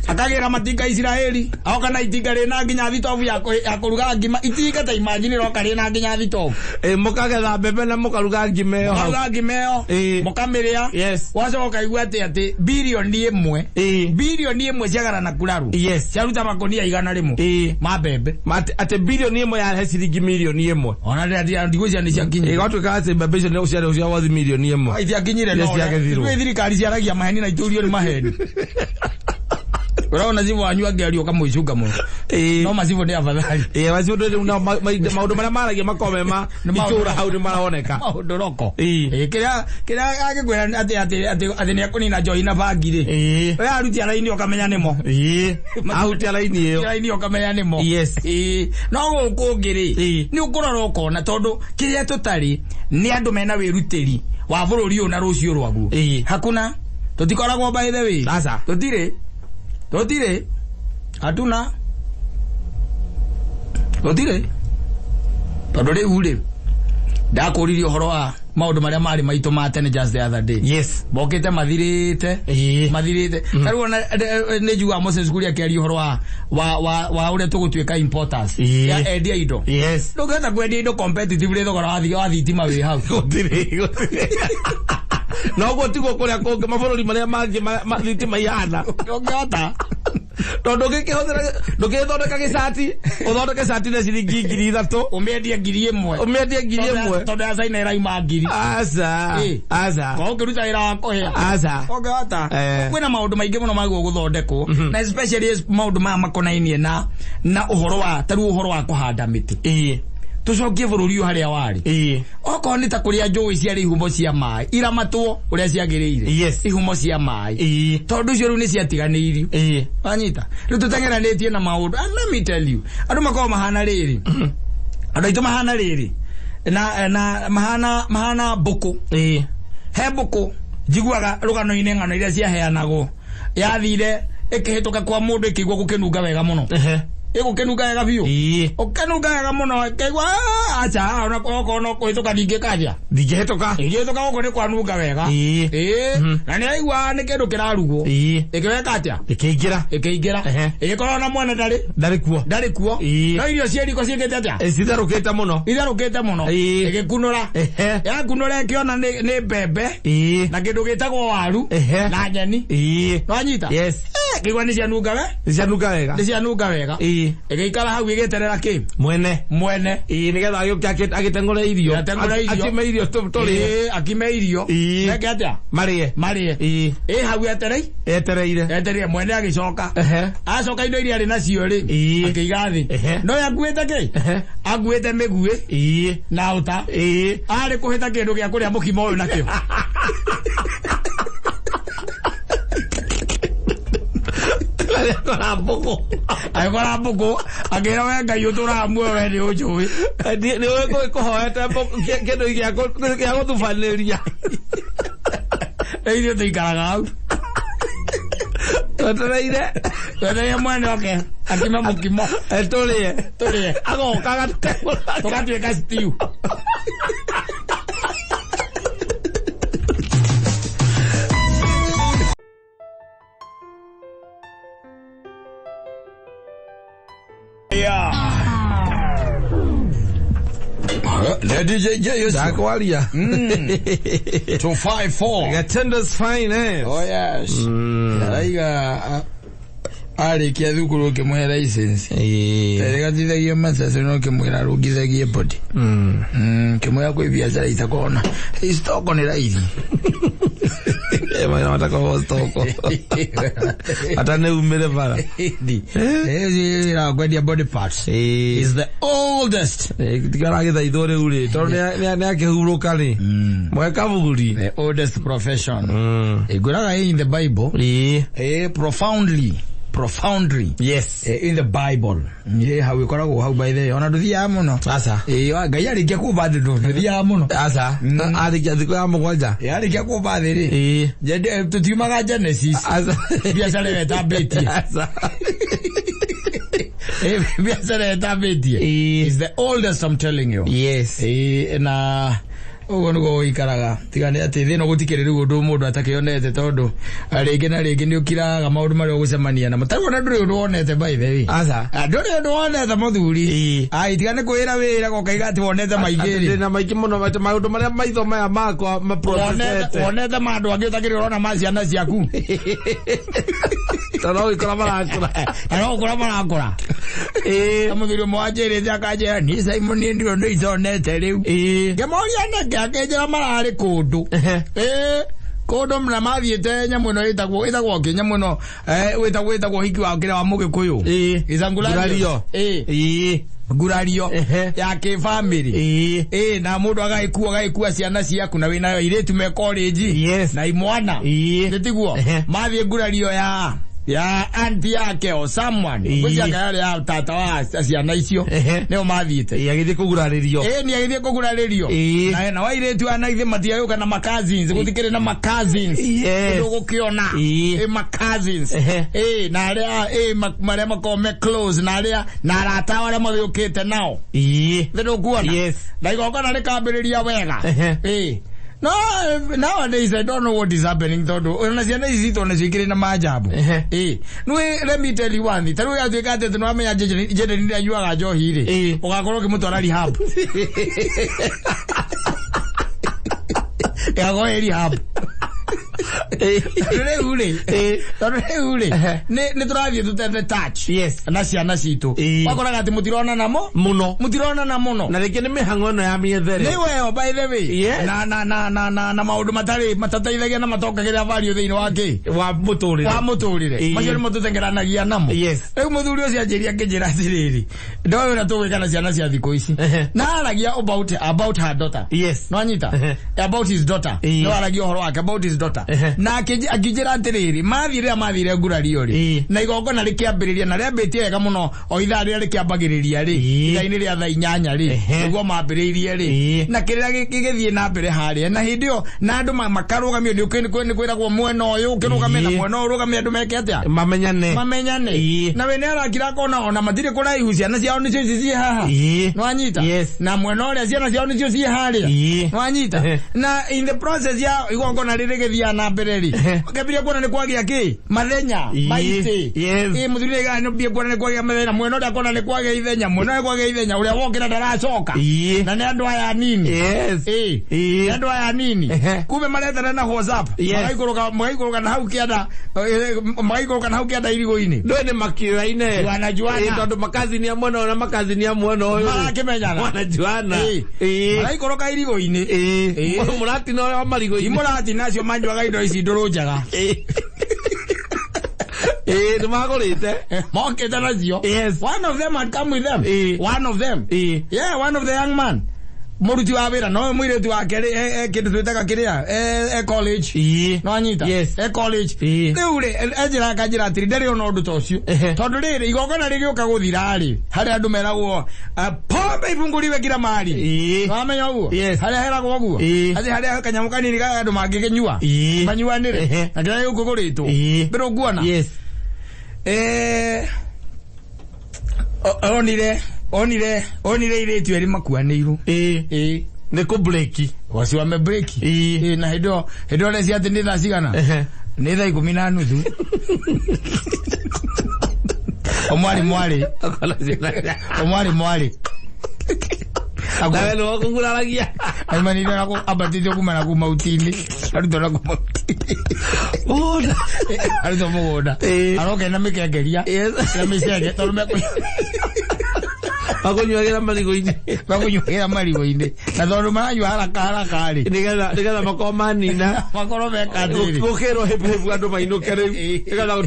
akagĩra matinga Isiraeli, agoka na itinga rĩna nginya thitobu ya kũruga ngima, itinga ta imagine rĩroka rĩna nginya thitobu. Ĩĩ mũkagetha mbembe na mũkaruga ngima ĩyo hau. Mũkaruga ngima ĩyo, Ĩĩ. mũkamĩrĩa, Yes. wacoka ũkaigua atĩ birioni ĩmwe, Ĩĩ. birioni ĩmwe ciagana na nguraro, Yes. ciaruta makonia 100 Ĩĩ. ma mbembe. Atĩ birioni ĩmwe yarehe ciringi mirioni ĩmwe. Ona ndigwĩciria nĩ ciakinyire. Ĩgatuĩka atĩ mbembe icio nĩ ciarĩ cia worth mirioni ĩmwe. Itiakinyire Iria no. ciagethirwo. Ithuĩ thirikari ciaragia maheni na itũrio nĩ maheni. Ũrona cibũ wanyu angĩaria ũkamwĩcunga mũno. Ĩĩ. No macibũ nĩ afadhali. Ĩĩ macio rĩu nao maũndũ marĩa maragia makoragwo me ma Nĩ maũndũ- itũũra hau nĩ maroneka. Maũndũ roko. Ĩĩ. Ĩĩ, kĩrĩa angĩkwĩra atĩ atĩ atĩ atĩ nĩ ekũnina njohi na bangi rĩ. Ĩĩ. We arutia raini ũkamenya nĩmo. Ĩĩ. Ahutia raini ĩyo. Raini ũkamenya nĩmo. Yes. Ĩĩ. No gũkũ ũngĩ rĩ, Ĩĩ. nĩ ũkũrora ũkona tondũ kĩrĩa tũtarĩ nĩ andũ mena wĩrutĩri wa bũrũri ũyũ na rũciũ rwaguo. Ĩĩ. Hakuna. Tũtikoragwo by the way. Aca. Tũtirĩ. Tũtirĩ. Hatuna. Gũtirĩ. Tondũ rĩu rĩ, ndakũririe ũhoro wa maũndũ marĩa marĩ maitũ ma tene just the other day. Yes. Mokĩte mathirĩte. Ĩĩ. Mathirĩte. Ta rĩu ona nĩ njugaga Moses Kuria akĩaria ũhoro wa ũrĩa tũgũtuĩka importers. Ĩĩ. Ya endia indo. Yes. Ndũngĩhota kwendia indo competitively thogora wa thitima wĩ hau. Gũtirĩ, gũtirĩ. Na ũguo tiguo kũrĩa kũngĩ mabũrũri marĩa mangĩ thitima ihana. Ndũngĩhota. Tondũ ndũngĩkĩhũthĩra, ndũngĩthondeka gĩcati, ũthondeke cati na ciringi 3,000. Ũmĩendie 1,000. Ũmĩendie 1,000. Tondũ ya China ĩrauma 1,000. Aca. Ĩ. Aca. Korwo ũkĩruta wĩra wa kũhĩa. Aca. Ũngĩhota. Eh. Kwĩna maũndũ maingĩ mũno magwo gũthondekwo. Na especially maũndũ maya makonainie na ũhoro wa ta rĩu ũhoro wa kũhanda mĩtĩ. Ĩĩ. Tũcokie bũrũri ũyũ harĩa warĩ. Ĩĩ. Okorwo nĩ ta kũrĩa njũĩ ciarĩ ihumo cia maĩ, iramatwo ũrĩa ciagĩrĩire. Yes. Ihumo cia maĩ. Ĩĩ. Tondũ icio rĩu nĩ ciatiganĩirio. Ĩĩ. Wanyita? Rĩu tũteng'eranĩtie na maũndũ. And let me tell you, andũ makoragwo mahana rĩrĩ. Andũ aitũ mahana rĩrĩ. Na mahana mbũkũ. Ĩĩ. He mbũkũ njiguaga rũgano-inĩ ng'ano iria ciaheanagwo. Yathire ĩkĩhĩtũka kwa mũndũ ĩkĩigua gũkĩnunga wega mũno. Ehe. Ĩgũkĩnunga wega biũ. Ĩĩ. Ũkĩnunga wega mũno ĩkaigua, acha, ona okorwo no kũhĩtũka ndingĩkaria. Ndingĩhĩtũka. Ndingĩhĩtũka gũkũ nĩ kwanunga wega. Ĩĩ. Ĩĩ. Na nĩ yaigua nĩ kĩndũ kĩrarugwo. Ĩĩ. Ĩkĩweka atĩa? Ĩkĩingĩra. Ĩkĩingĩra. Ehe. Ĩgĩkorwo na mwene ndarĩ. Ndarĩ kuo. Ndarĩ kuo. Ĩĩ. No irio cia riko ciĩkĩte atĩa? Citherũkĩte mũno. Itherũkĩte mũno. Ĩĩ. Ĩgĩkunũra. Ehe. Yakunũra ĩkĩona nĩ mbembe. Ĩĩ. Na kĩndũ gĩtagwo waru. Ehe. Na nyeni. Ĩĩ. Nwanyita? Yes. Kĩigua nĩ cianunga we? Nĩ cianunga wega. Nĩ cianunga wega. Ĩĩ. Ĩgĩikara hau ĩgĩeterera kĩ? Mwene. Mwene. Ĩĩ, nĩgetha agĩũke agĩteng'ũre irio. Agĩteng'ũre irio. Akime irio tũrĩe. Ĩĩ, akime irio. Ĩĩ. Meke atĩa? Marĩe. Marĩe. Ĩĩ. Ĩ hau eterei? Etereire. Etereire mwene agĩcoka. Ehe. Acoka indo iria arĩ nacio rĩ. Ĩĩ. Akĩiga thĩ. Ehe. No akuĩte kĩ? Ehe. Akuĩte mĩguĩ. Ĩĩ. Na ũta. Ĩĩ. Arĩ kũhĩta kĩndũ gĩa kũrĩa mũkimo ũyũ nakĩo. Agĩkora mbũkũ. Agĩkora mbũkũ, akĩra we Ngai ũtũraga muoyo we nĩ ũnjũĩ. Nĩ ũĩ kũhoete kĩndũ gĩa gũthubanĩria. Rĩu ithuĩ tũikaraga hau. Twetereire. Twetereire mwene oke, akime mũkimo. Tũrĩe. Tũrĩe. Agoka agatũteng'ũra. Tũgatuĩka stew. DJ Ndakwaria. 254. Gatenda's finest. Oh yes. Araiga arĩkia thukuru ũkĩmũhe license. Ĩĩ. Rĩgatithagia macacu no ũkĩmwĩra arũngithagie body. Kĩmwĩra kwĩ biacara itakoragwo na stoko nĩ raithi. Mawĩra matakoragwo stoko. Ata nĩ umĩre bara. Wĩra wa kwendia body parts Ĩĩ. is the oldest. Tiga aragĩthaithwo rĩu rĩ, tondũ nĩ akĩhurũka rĩ. Mwe kaburi. The oldest profession. Ĩngwĩraga in the Bible. Ĩĩ. Profoundly. Profoundly. Yes. In the Bible. Hau ĩkoragwo hau by the way. Ona ndũthiaga mũno. Aca. Ngai arĩkia kũmba thĩ ndũthiaga mũno. Aca. Arĩkia thikũ ya 7. Arĩkia kũmba thĩ rĩ. Ĩĩ. Tũtiumaga Genesis. Aca. Biacara ĩyo ĩtambĩtie. Aca. Biacara ĩyo ĩtambĩtie. Ĩĩ. Is the oldest, I'm telling you. Yes. Na ũguo nĩguo gũikaraga. Tiga nĩ atĩ thĩ ĩno gũtikĩrĩ rĩu ũndũ mũndũ atakĩonete tondũ rĩngĩ na rĩngĩ nĩ ũkiraga maũndũ marĩa ũgũcemania namo. Ta rĩu ona ndũrĩ ũndũ wonete by the way. Aca. Ndũrĩ ũndũ wonete mũthuri. Ĩĩ. Ai, tiga nĩ kwĩra wĩra ũkaiga atĩ wonete maingĩ rĩ. Ndĩna maingĩ mũno atĩ maũndũ marĩa maitho maya makwa maprocessete. Wonete ma andũ angĩ ũtakĩrĩ ũrona ma ciana ciaku. Tondũ no gũikora marakũra. Na no gũkũra marakũra. Ĩĩ. Na mũthuri ũmwe wanjĩrĩte akanjĩra, niĩ Simon niĩ ndirĩ ũndũ itonete rĩu. Ĩĩ. Ngĩmũria nĩkĩ akĩnjĩra mararĩ kũndũ. Ehe. Ĩĩ. Kũndũ na mathiĩte nyamũ ĩno ĩtagwo kĩ nyamũ ĩno, wĩtagwo hiki wa kĩrĩa wa Mũgĩkũyũ. Ĩĩ. Gĩcangũrario. Ngurario. Ĩĩ. Ĩĩ. Ngurario. Ehe. Ya kĩbamĩrĩ. Ĩĩ. Ĩĩ, na mũndũ agagĩkua ciana ciaku na wĩna airĩtu me college. Yes. Na imwana. Ĩĩ. Nĩ tiguo? Ehe. Mathiĩ ngurario ya Ya auntie yake o someone. Ĩĩ. Gwĩciria yarĩ ya tata wa ciana icio. Nĩo mathiĩte. Ĩĩ, agĩthiĩ kũgurarĩrio. Ĩĩ, nĩ agĩthiĩ kũgurarĩrio. Ĩĩ. Na wairĩtu aya na ithe matiagĩũka na ma cousins, gũtikĩrĩ na ma cousins. Yes. Ũndũ ũgũkĩona. Ĩĩ. Ĩ ma cousins. Ehe. Ĩ na arĩa ĩ marĩa makoragwo me close na arĩa na arata ao arĩa magĩũkĩte nao. Ĩĩ. Thĩ ndũkuona? Yes. Na igongona rĩkambĩrĩria wega. Ehe. Ĩ. No, nowadays I don't know what is happening tondu ona ciana ici citũ nacio ikĩrĩ na manjambo. Ehe. Ĩ. Nĩ let me tell you one thing. Ta rĩu yatuĩka atĩ nĩ wamenya Jaden nĩ anyuaga njohi rĩ. Ĩ. Ũgakorwo ũkĩmũtwara rehab. Ĩgakorwo ĩ rehab. Rĩu rĩ. Ĩ. Tondũ rĩu rĩ Ehe. nĩ tũrathiĩ tũtete touch. Yes. Na ciana citũ. Ĩ. Wakoraga atĩ mũtironana mo. Mũno. Mũtironana mũno. Na rĩngĩ nĩ mĩhang'o ĩno ya mĩethere. Nĩ weo by the way. Yes. Na maũndũ matarĩ matateithagia na matongagĩrĩra value thĩinĩ wa kĩ? Wa mũtũrĩre. Wa mũtũrĩre. Ĩ. Macio nĩmo tũtengeranagia namo. Yes. Rĩu mũthuri ũcio anjĩria akĩnjĩra atĩrĩrĩ, ndoĩ ũrĩa tũgwĩka na ciana cia thikũ ici. Ehe. Na aragia about her daughter. Yes. Nwanyita? Ehe. About his daughter. Ĩ. No aragia ũhoro wake about his daughter. Ehe. Na akĩnjĩra atĩrĩrĩ, mathiĩ rĩrĩa mathire ngurario rĩ, Ĩ. na igongona rĩkĩambĩrĩria na rĩambĩtie wega mũno o ithaa rĩrĩa rĩkĩambagĩrĩria rĩ, Ĩ. ithaa-inĩ rĩa thaa 8 rĩ, Ehe. nĩguo mambĩrĩirie rĩ, Ĩ. na kĩrĩa gĩgĩthiĩ na mbere harĩa, na hĩndĩ ĩyo na andũ makarũgamio nĩ kwĩragwo mwena ũyũ ũkĩrũgame na Ĩ. mwena ũyũ ũrũgame andũ meke atĩa? Mamenyane. Mamenyane. Ĩ. Na we nĩ arakira akona ona matirĩ kũraihu, ciana ciao nĩcio ici ciĩ haha. Ĩ. Nwanyita? Yes. Na mwena ũrĩa ciana ciao nĩcio ciĩ harĩa. Ĩ. Nwanyita? Ehe. Na in the process ya igongona rĩrĩ rĩgĩthiaga na mbere rĩ, Ehe. ũkĩambirie kuona nĩ kwagĩa kĩ? Mathenya. Ĩ. Maitĩ. Yes. Ĩ, mũthuri nĩ nĩ kuona nĩ kwagĩa mathenya, mwena ũrĩa akona nĩ kwagĩa ithenya, mwena ũrĩa kwagĩa ithenya, ũrĩa wokĩra ndaracoka. Ĩ. Na nĩ andũ aya anini. Yes. Ĩ. Ĩ. Nĩ andũ aya anini. Ehe. Kumbe maretana na WhatsApp. Yes. Magaikũrũka na hau kĩanda, magaikũrũka na hau kĩanda irigũ-inĩ. Ndũĩ nĩ makĩoyaine. Wanajuana. Ĩ, tondũ makazini a mwena ũyũ na makazini a mwena ũyũ. Marakĩmenyana. Wanajuana. Ĩ. Ĩ. Maraikũrũka irigũ-inĩ. Ĩ. Ĩ. Mũratina ũrĩa wa marigũ-inĩ. Imũratina acio manyuaga indo ici ndũrũ njega. Ĩ. Ĩ, nĩ magũrĩte. Mokĩte nacio. Yes. One of them had come with them. Ĩ. One of them. Ĩ. Yeah, one of the young man. Mũruti wa wĩra no mũirĩtu wake rĩ kĩndũ twĩtaga kĩrĩa e college. Ĩ. No anyita? Yes. E college. Ĩ. Rĩu rĩ enjĩra akanjĩra atĩrĩ ndarĩ ona ũndũ ta ũcio. Ehe. Tondũ rĩrĩ igongona rĩgĩũka gũthira rĩ harĩa andũ meragwo pombe ibungũriwe kila mahali. Ĩ. Wamenya ũguo? Yes. Harĩa heragwo ũguo? Ĩ. Atĩ harĩa kanyamũ kanini ka andũ mangĩkĩnyua. Ĩ. Manyuanĩre. Ehe. Na kĩrĩa gĩgũkũgũrĩtwo. Ĩ. Mbere ũkuona? Yes. Onire irĩtu erĩ makuanĩirwo. Ĩ. Ĩ. Nĩ kũbreki. Wacio wamebreki. Ĩ. Ĩ, na hĩndĩ ĩyo ũrecia atĩ nĩ thaa cigana? Ehe. Nĩ thaa 10:30. Omwarĩ mwarĩ. Omwarĩ mwarĩ. Nawe nĩwe ũkũguraragia. Aimanire na ambatĩtio kuma na kuma uti-inĩ. Arutwo na kuma uti-inĩ. Mũgũnda. Arutwo mũgũnda. Ĩ. Aroka ena mĩkengeria. Yes. Na mĩcege tondũ Makũnyuagĩra marigũ-inĩ. mekũnyuagĩra marigũ-inĩ. Na tondũ maranyua haraka haraka rĩ. Nĩgetha makorwo manina. Makorwo meka atĩrĩrĩ. Gũkĩrwo hĩbu hĩbu andũ mainũke rĩu. Ĩ. Nĩgetha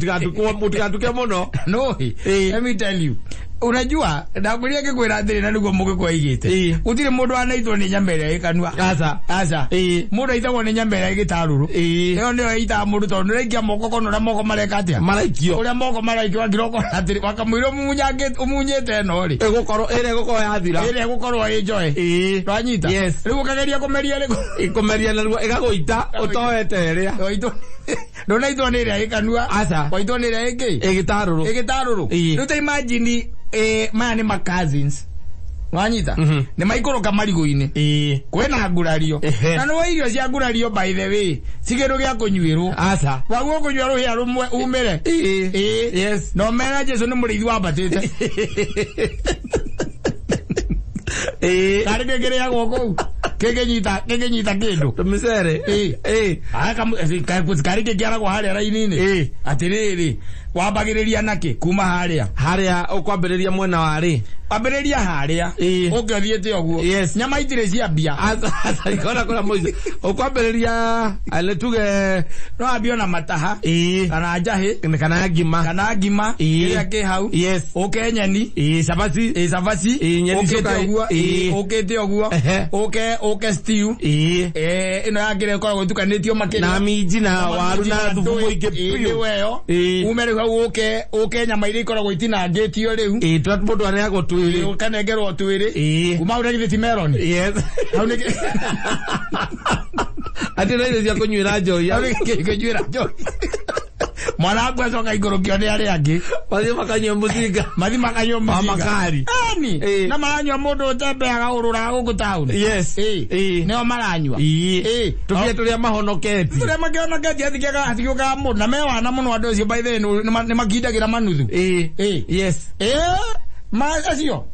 gũtigatuke mũno. No, Ĩ. let me tell you. Unajua ndakwĩrire ngĩkwĩra atĩrĩ na nĩguo mũgĩkũyũ aigĩte. Ĩ. Gũtirĩ mũndũ wanaitwo nĩ nyama ĩrĩa ĩ kanua. Aca. Aca. Ĩ. Mũndũ aitagwo nĩ nyama ĩrĩa ĩ gĩtarũrũ. Ĩ. Ĩyo nĩyo ĩitaga mũndũ tondũ nĩũraikia moko kona ũrĩa moko mareka atĩa? Maraikio. Ũrĩa moko maraikio wakira ũkona atĩrĩ wakamũira ũmunyĩte ĩno rĩ. Ĩgũkorwo ĩrĩa ĩgũkorwo yathira. Ĩrĩa ĩgũkorwo ĩ njoe. Ĩ. Ndwanyita? Yes. Rĩu ũkageria kũmeria rĩ. Ĩkũmeria narua ĩgagũita ũtoete ĩrĩa. Waitwo. Ndũnaitwo nĩ ĩrĩa ĩ kanua. Aca. Waitwo nĩ ĩrĩa ĩ kĩ? Ĩgĩtarũrũ. Ĩgĩtarũrũ. Ĩ. Rĩu ta imagine maya nĩ ma cousins. Wanyita? Mhm. Nĩ maikũrũka marigũ-inĩ. Ĩ. Kwĩna ngurario. Ehe. Na nĩwe irio cia ngurario by the way si kĩndũ gĩa kũnyuĩrwo. Aca. Waguo kũnyua rũhĩa rũmwe umĩre. Ĩ. Ĩ. Yes. No mera Jesu nĩ mũrĩithi wambatĩte. Ĩ. Karĩ kĩngĩrĩagwo kũu. Kĩngĩnyita kĩndũ. Tũmĩcere. Ĩ. Ĩ. Karĩ kĩngĩaragwo harĩa raini-inĩ. Ĩ. Atĩrĩrĩ, wambagĩrĩria nakĩ kuma harĩa? Harĩa ũkwambĩrĩria mwena wa rĩ? Ambĩrĩria harĩa. Ĩ. Ũke ũthiĩte ũguo. Yes. Nyama itirĩ ciambia. Aca, aca, ikona kũrĩa mũico. Ũkwambĩrĩria nĩ tuge No ambie ona mataha. Ĩ. Kana njahĩ. Kana ngima. Kana ngima. Ĩ. Kĩrĩa kĩ hau. Yes. Ũke nyeni. Ĩ, cabaci. Ĩ cabaci. Ĩ, nyeni Ũkĩte cioka- ũguo. Ĩ. Ũkĩte ũguo. Ehe. Ũke stew. Ĩ. Ĩno ya kĩrĩa ĩkoragwo ĩtukanĩtio makĩria. Na minji na waru na thubu mũingĩ Ĩ, biũ. nĩwe ĩyo. Ĩ. Ume rĩu hau ũke ũke nyama iria ikoragwo itinangĩtio rĩu. Ĩĩ, mũndũ areagwo twĩrĩ. Ũkanengerwo twĩrĩ. Ĩĩ. Kuma hau nĩ githĩ ti melon? Yes. Hau nĩ Atĩ na irio cia kũnyuĩra njohi. Hau nĩ kũnyuĩra njohi. Mwana waku acoka ikũrũkio nĩ arĩa angĩ. Mathiĩ makanyua mũcinga. Mathi makanyua Wa mũcinga. makari. Ĩni. Ĩĩ. Na maranyua mũndũ ũtembeaga ũrũraga gũkũ taũni. Yes. Ĩĩ. Ĩĩ. Nĩo maranyua. Ĩĩ. Ĩĩ. Tũbia tũrĩa mahonoketie. Tũrĩa makĩhonoketie hatigĩũkaga mũndũ na me wana mũno andũ acio by the way nĩ makindagĩra manuthu. Ĩĩ. Ĩĩ. Yes. Ĩĩ, ma acio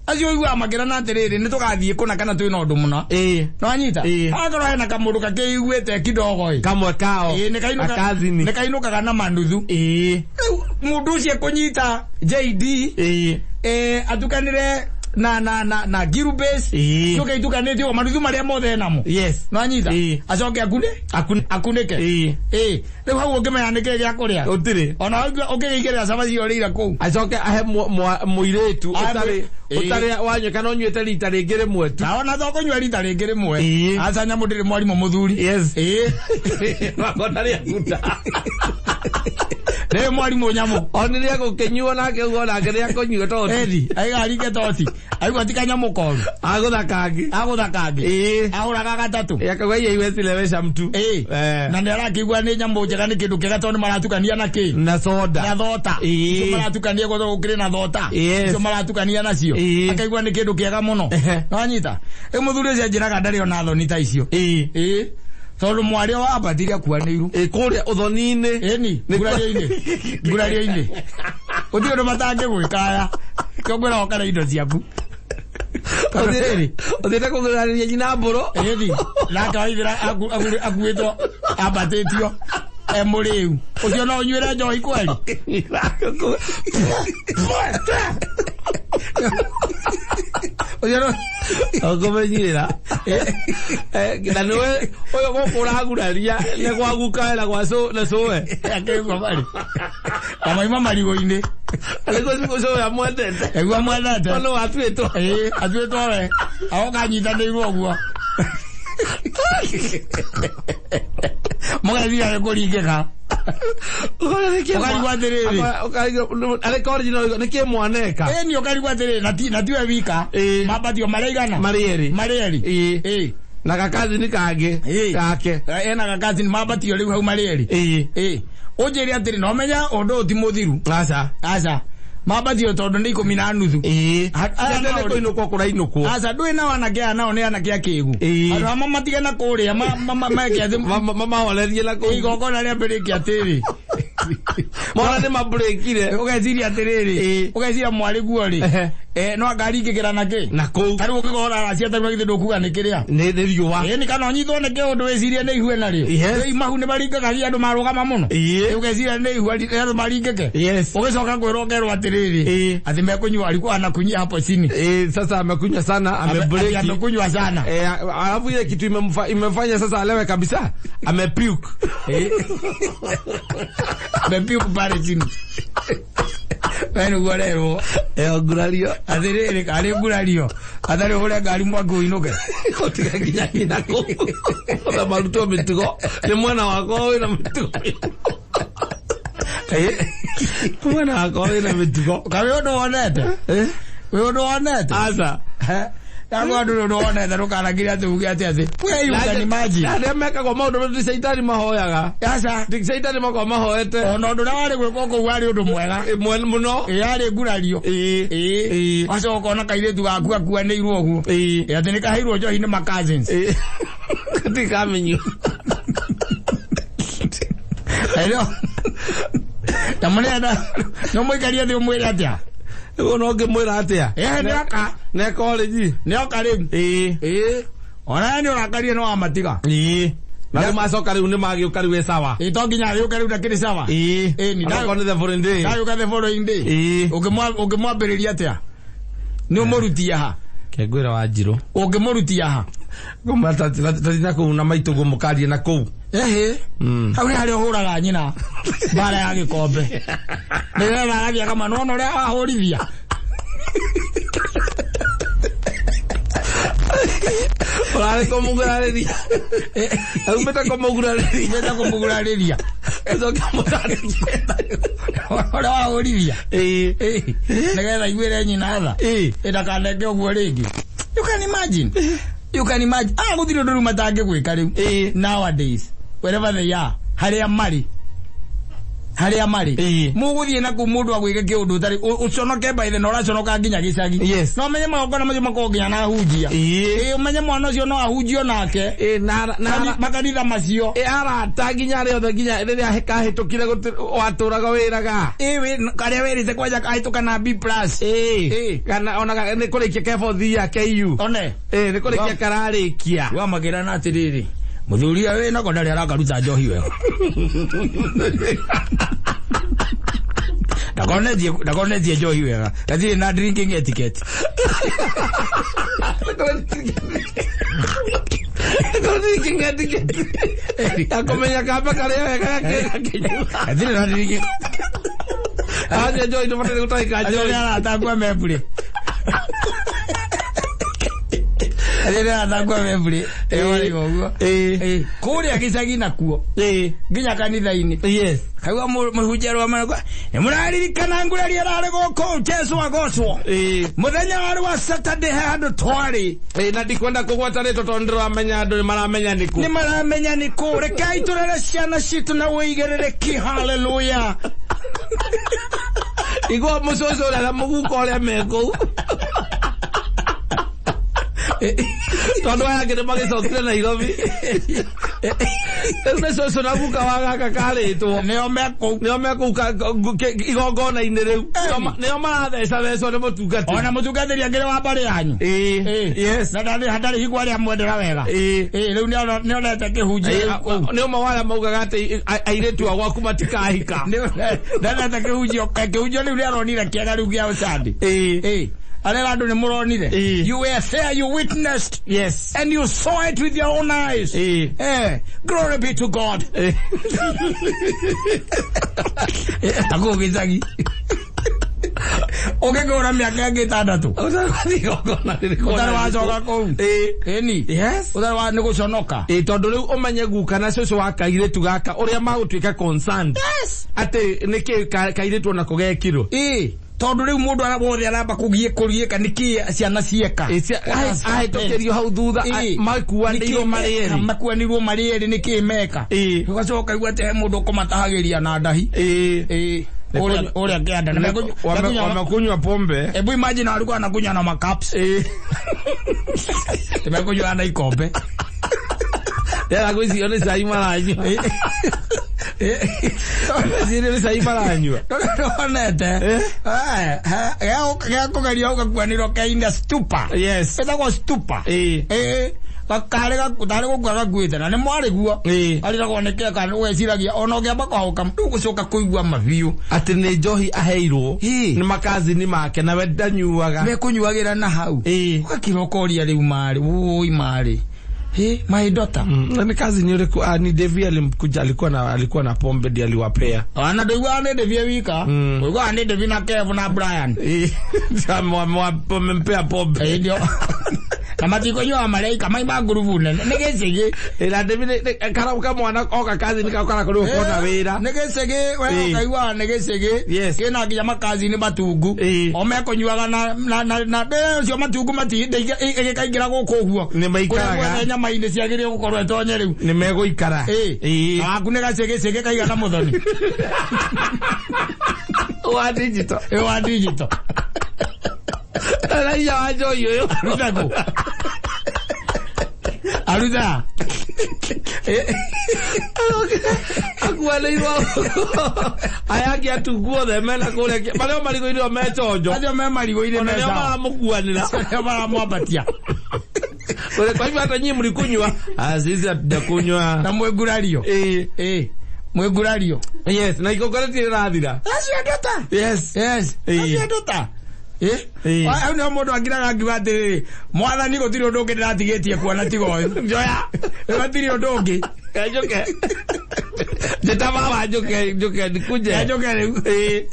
acio ũiguaga makĩrana atĩrĩrĩ nĩ tũgathiĩ kũna kana twĩna ũndũ mũna. Ĩĩ. Nĩwanyita? Ĩĩ. Akorwo hena kamũndũ kakĩiguĩte kidogo ĩ. Kamwe kao. Ĩĩ, nĩ kainũka- Akazini. nĩ kainũkaga na manuthu. Ĩĩ. Rĩu mũndũ ũcio ekũnyita JD Ĩĩ. atukanĩre na na na na giru base. Ĩĩ. Coke itukanĩtio manuthu marĩa mothe enamo. Yes. Nĩwanyita? Ĩĩ. Acoke akune akunĩke. Ĩĩ. Ĩĩ. Rĩu hau ũngĩmenya nĩkĩĩ gĩa kũrĩa. Gũtirĩ. Ona ũngĩgĩigĩrĩra cabaci ũrĩire kũu. Acoke ahe mũirĩtu Ahe ũtarĩ Ĩĩ. ũtarĩ wanyua kana ũnyuĩte rita rĩngĩ rĩmwe tu. Na ona to kũnyua rita rĩngĩ rĩmwe. Ĩĩ. Aca nyamũ ndĩrĩ mwarimũ mũthuri. Yes. Ĩĩ. Makona rĩaguta. Ndĩrĩ mwarimũ nyamũ. Oni rĩegũkĩnyuo nake ũguo nake rĩakũnyua tondũ Ethi, aigaringe toci. Aigua ti kanyamũ koru. agũtha kangĩ. Agũtha kangĩ. Ĩĩ. Ahũraga gatatũ. Akauga iye iwe silewesha mtu. Ĩĩ. Eh. Na nĩ arakĩigua nĩ nyamũ njega nĩ kĩndũ kĩega tondũ nĩ maratukania na kĩ? Na soda. Na thota. Ĩĩ. Icio maratukania gũkũ gũkĩrĩ na thota. Yes. Icio maratukania nacio. Ĩĩ. Akaigua nĩ kĩndũ kĩega mũno. Ehe. Nĩwanyita? Rĩu mũthuri ũcio anjĩraga ndarĩ ona thoni ta icio. Ĩĩ. Ĩĩ. Tondũ mwarĩ wa ambatire akuanĩirwo. Ĩĩ kũrĩa ũthoni-inĩ. Ĩni, ngurario-inĩ. Ngurario-inĩ. Gũtirĩ ũndũ matangĩgwĩka aya. Kĩo ngwĩra ũkare indo ciaku. Tondũ rĩrĩ, Ũthiĩte kũgũranĩria nyina mbũrũ. ĩni, nake waithĩra akuĩtwo ambatĩtio e mũrĩu. Ũcio no ũnyuĩre njohi kweri? Ũcio no Ũkũmenyerera. Na nĩwe ũyũ gũkũ ũraguraria nĩ gwa gukawe na gwa na cũwe. akĩigua marĩ. Kamaima marigũ-inĩ. Nĩguo cũwe amwendete. Aigua mwendete. Tondũ watuĩtwo. Ĩĩ, atuĩtwo we. Agoka anyitanĩirwo ũguo. Mũgethira nĩ kũringĩka. Ũkarigwo atĩrĩrĩ. Arĩ original nĩkĩ mwaneka. Ĩni ũkarigwo atĩrĩrĩ na tiwe wika. Ĩĩ. Mambatio marĩ aigana? Marĩ erĩ. Marĩ erĩ. Ĩĩ. Ĩĩ. Na gakazini kangĩ Ĩĩ. gake. Ena gakazini mambatio rĩu hau marĩ erĩ. Ĩĩ. Ĩĩ. Ũnjĩre atĩrĩ no menya ũndũ ũyũ ti mũthiru. Aca. Aca. Mambatio tondũ nĩ 15. Ĩĩ. Aya Nĩ nao rĩ. kũinũkwo kũrainũkwo. Aca ndũĩ nao anake aya nao nĩ anake akĩgu. Ĩĩ. Andũ amwe matige na kũrĩa meke atĩ Mamahorerie na kũu. igongona rĩambĩrĩkia atĩrĩ. Mona nĩ mabreakire. Ũgeciria atĩrĩrĩ. Ĩĩ. Ũgeciria mwarĩ guo rĩ. Ehe. No angaringĩkĩra na kĩ? Na kũu. Ta rĩu ũngĩkorwo ũraracia ta rĩu githĩ ndũkuga nĩ kĩrĩa? Nĩ riũa. Ĩĩ nĩ kana ũnyitwo nĩ kĩũndũ wĩcirie nĩ ihue narĩo. Yes. Rĩu mahu nĩ maringĩkagia andũ marũgama mũno. Ĩĩ. Rĩu ũgeciria nĩ ihue andũ maringĩke. Yes. Ũgĩcoka kwĩrwo ũkerwo atĩrĩrĩ. Ĩĩ. Atĩ mekũnyua alikuwa anakunyia hapo chini. Sasa amekunywa sana, Ati amebreki. amekunywa sana. Alafu ile kitu imemfanya sasa alewe kabisa. Amepuke. Amepuke pale chini. We nĩguo ũrerwo. Ngurario. Atĩrĩrĩ karĩ ngurario. Atarĩ ũhũre ngari mwaki ũinũke. Gũtiga nginya nyina kũu. Ona marutwo mĩtugo. Nĩ mwena wakwa wĩna mĩtugo. Mwena wakwa wĩna mĩtugo. Ka wĩ ũndũ wonete? Wĩ ũndũ wonete? Aca. Ndakwa ndũrĩ ũndũ wonete ndũkanakire atĩ uge atĩ atĩ. We you can imagine. Arĩa mekagwo maũndũ ti caitani mahoyaga. Aca. Ti caitani makoragwo mahoete. Ona ũndũ ũrĩa warĩ gwĩkwo kũu warĩ ũndũ mwega. Mũno. Ĩ yarĩ ngurario. Ĩĩ. Ĩĩ. Ĩĩ. Wacoka ũkona kairĩtu gaku gakuanĩirwo ũguo. Ĩĩ. Ĩ atĩ nĩ kaheirwo njohi nĩ ma cousins. Ĩĩ. Gatikamenywo. Hello. Na mũrenda no mũikarie thĩ ũmwĩre atĩa? Ũguo no ngĩmwĩra atĩa? Ĩĩ nĩoka. Ne college. Nĩoka rĩu. Ĩĩ. Ĩĩ. Ona nĩ ũrakarie no wamatiga. Ĩĩ. Na rĩu macoka rĩu nĩ magĩũka rĩu ĩ sawa. Ĩĩ to nginya agĩũke rĩu ndakĩrĩ sawa. Ĩĩ. Ĩĩ ni Onakorwo nĩ the following day. ndagĩũka the following day. Ĩĩ. Ũngĩmwambĩrĩria atĩa? Nĩ ũmũrutia ha? Kengwĩra wa Njirũ. Ũngĩmũrutia ha? Tũthiĩ na kũu na maitũ guo mũkarie na kũu. Ehe. Hau nĩ harĩa ũhũraga nyina mbara ya gĩkombe. Nĩgetha agathiĩ akama nĩwona ũrĩa wahũrithia. Ũrarĩ kũmũgurarĩria. Aumĩte kũmũgurarĩria. Umĩte kũmũgurarĩria. Ũcoke mũtandĩke. Ũrĩa wahũrithia. Ĩĩ. Nĩgetha iguĩre nyina tha. Ĩĩ. Ndakaneke ũguo rĩngĩ. You can imagine. You can imagine. Ah, gũtirĩ ũndũ rĩu matangĩgwĩka rĩu. Ĩĩ. Nowadays, wherever they are, harĩa marĩ. Harĩa marĩ. Ĩĩ. Mũgũthiĩ na kũu mũndũ agwĩke kĩũndũ ũtarĩ ũconoke by the na ũraconoka nginya gĩcagi. Yes. No ũmenye magongona macio makoragwo nginya na ahunjia. Ĩĩ. Ĩĩ, ũmenye mwana ũcio no ahunjio nake. Ĩĩ, na Makanitha macio. Ĩ, arata nginya arĩa othe nginya rĩrĩa kahĩtũkire watũraga wĩraga. Ĩĩ, karĩa wĩrĩte kwanja kahĩtũka na B plus. Ĩĩ. Ĩĩ. Kana ona nĩ kũrĩkia kebothi ya KU. One. Ĩĩ, nĩ kũrĩkia kararĩkia. Wamakĩrana atĩrĩrĩ, mũthuri ũyũ wĩna ko ndarĩ arakaruta njohi wega. Ndakonetie njohi wega. Gatirĩ na drinking etiquette. Akomenya kamba karĩa wega gakĩnyua. Gatirĩ na drinking. Acio njohi ndũbataire gũtahĩka Acio njohi. nĩ arata akua mebure. Acio nĩ arata akua mebure. Ĩyo ũguo. Ĩĩ. Kũrĩa gĩcagi nakuo. Ĩĩ. Nginya kanitha-inĩ. Yes. Kaigua mũhunjia arũgama nĩ mũraririkana nguraria ĩrarĩ gũkũ Jesũ agocwo. Ĩĩ. Mũthenya warĩ wa Saturday he handũ twarĩ. Ĩĩ, na ndikwenda kũgwata rĩtwa tondũ ndĩramenya andũ nĩ maramenya nĩ kũ. Nĩ maramenya nĩ kũ. Rekei tũrere ciana citũ na ũigĩrĩrĩki. Hallelujah. Igua mũcũcũ ũrĩa na mũguka ũrĩa me kũu. Tondũ aya angĩ nĩ magĩcokire Nairobi. Rĩu nĩ cũcũ na guka wa gaka karĩtwo. Nĩo me kũu. Nĩo me kũu igongona-inĩ rĩu. Nĩo marathecabecwo nĩ mũtungatĩri. Ona mũtungatĩri akĩrĩ wa mbarĩ yanyu. Ĩĩ. Yes. Na ndarĩ hingo arĩa mwendera wega. Ĩĩ. Ĩĩ, rĩu nĩonete kĩhunjio kũu. Nĩ ũmwe wa arĩa maugaga atĩ airĩtu a gwaku matikahika. Ndanete kĩhunjio kĩhunjio rĩu nĩaronire kĩega rĩu gĩa Sunday. Ĩĩ. Ĩĩ. Arera andũ nĩ mũronire. Ĩĩ. You were there, you witnessed. Yes. And you saw it with your own eyes. Ĩĩ. Eh, glory be to God. Ĩĩ. Akũu gĩcagi. Ũngĩkũra mĩaka ĩngĩ ĩtandatũ. Ũtarĩ wathiĩ igongona rĩrĩkũ. Ũtarĩ wacoka kũu. Ĩĩ. Ĩni. Yes. Ũtarĩ wa nĩ gũconoka. Ĩĩ, tondũ rĩu ũmenye guka na cũcũ wa kairĩtu gaka ũrĩa magũtuĩka concerned. Yes. Atĩ nĩkĩ kairĩtu onako gekirwo. Ĩĩ. Tondũ rĩu mũndũ wothe aramba kũgiĩka nĩkĩ ciana cieka. Ahĩtũkĩrio hau thutha makuanĩirwo marĩ erĩ. Makuanĩirwo marĩ erĩ nĩkĩ meka. Ĩĩ. Ũgacoka ũkaigua atĩ he mũndũ ũkũmatahagĩria na ndahi. Ĩĩ. Ĩĩ. Ũrĩa kĩanda. Wamekunywa pombe. Ebu imagine walikuwa wanakunywa na macups. Ĩĩ. Tumekunywa na ikombe. Ndĩrera gwĩciria nĩ cai maranyua. Gwĩciria nĩ cai maranyua. Ndonete. Gĩa kũgeria ũgakuanĩrwo keinda stupa. Yes. Ĩtagwo stupa. Ĩĩ. Ĩĩ. Karĩ tarĩ gũkua gakuĩte na nĩ mwarĩ guo. Ĩĩ. Arĩragwo nĩ keka ũgeciragia ona ũngĩamba kũhũka ndũgũcoka kũigua mabiũ. Atĩ nĩ njohi aheirwo Ĩĩ. nĩ makazini make nawe ndanyuaga. Mekũnyuagĩra na hau. Ĩĩ. Ũgakira ũkoria rĩu marĩ. Wũi marĩ. Hĩ, my daughter. Na ni kazi ni yule ni Devi alimkuja alikuwa na pombe ndiye aliwapea. Ana ndũiguaga nĩ Devi e wika. Ũiguaga nĩ Devi na Kev na Brian. Ĩĩ. Wamempea pombe. Ĩĩ ndio. Na matikũnyuaga marĩ maima ngurubu nene. Nĩ gĩcĩgĩ. Ĩĩ, na Devi kara kamwana oka kazi ni kakara kuri ukona wĩra. Nĩ gĩcĩgĩ, we Ĩĩ. ũkaiguaga nĩ gĩcĩgĩ. Yes. Kĩna nginya makazi-inĩ matungu. Ĩĩ. O mekũnyuaga na ũcio matungu ĩgĩkaingĩra gũkũ ũguo. Nĩ maikaraga. Kũrĩa guothe nyama-inĩ ciagĩrĩirwo gũkorwo ĩtonye rĩu. Nĩ megũikara. Ĩĩ. Ĩĩ. Waku nĩ gacĩgĩcĩgĩ kaigana mũthoni. Wa digital. Ĩ wa digital. Raia wa njohi ũyũ. Aruta kũ? Aruta. Akuanĩirwo aya angĩ atungu othe mena kũrĩa marĩa marigũ-inĩ o me chonjo. Acio me marigũ-inĩ Ona me nĩo sawa. maramũkuanĩra. Acio nĩo maramwambatia. Kwa hivyo hata nyinyi mlikunywa. Ah, sisi hatujakunywa. Na mwĩngurario. Ĩĩ. Ĩĩ. Mwĩngurario. Yes, na igongona rĩtirĩ rĩrathira. Acio andũ Yes. Yes. Ĩĩ. Acio andũ ta. Ĩĩ. Hau nĩho mũndũ akiraga akiuga atĩrĩrĩ, mwathani gũtirĩ ũndũ ũngĩ ndĩratigĩtie kuona tiga ũyũ. Njoya. Gũtirĩ ũndũ ũngĩ. Njũke. Njĩta baba njũke njũke nikuje. Njũke rĩu. Ĩĩ.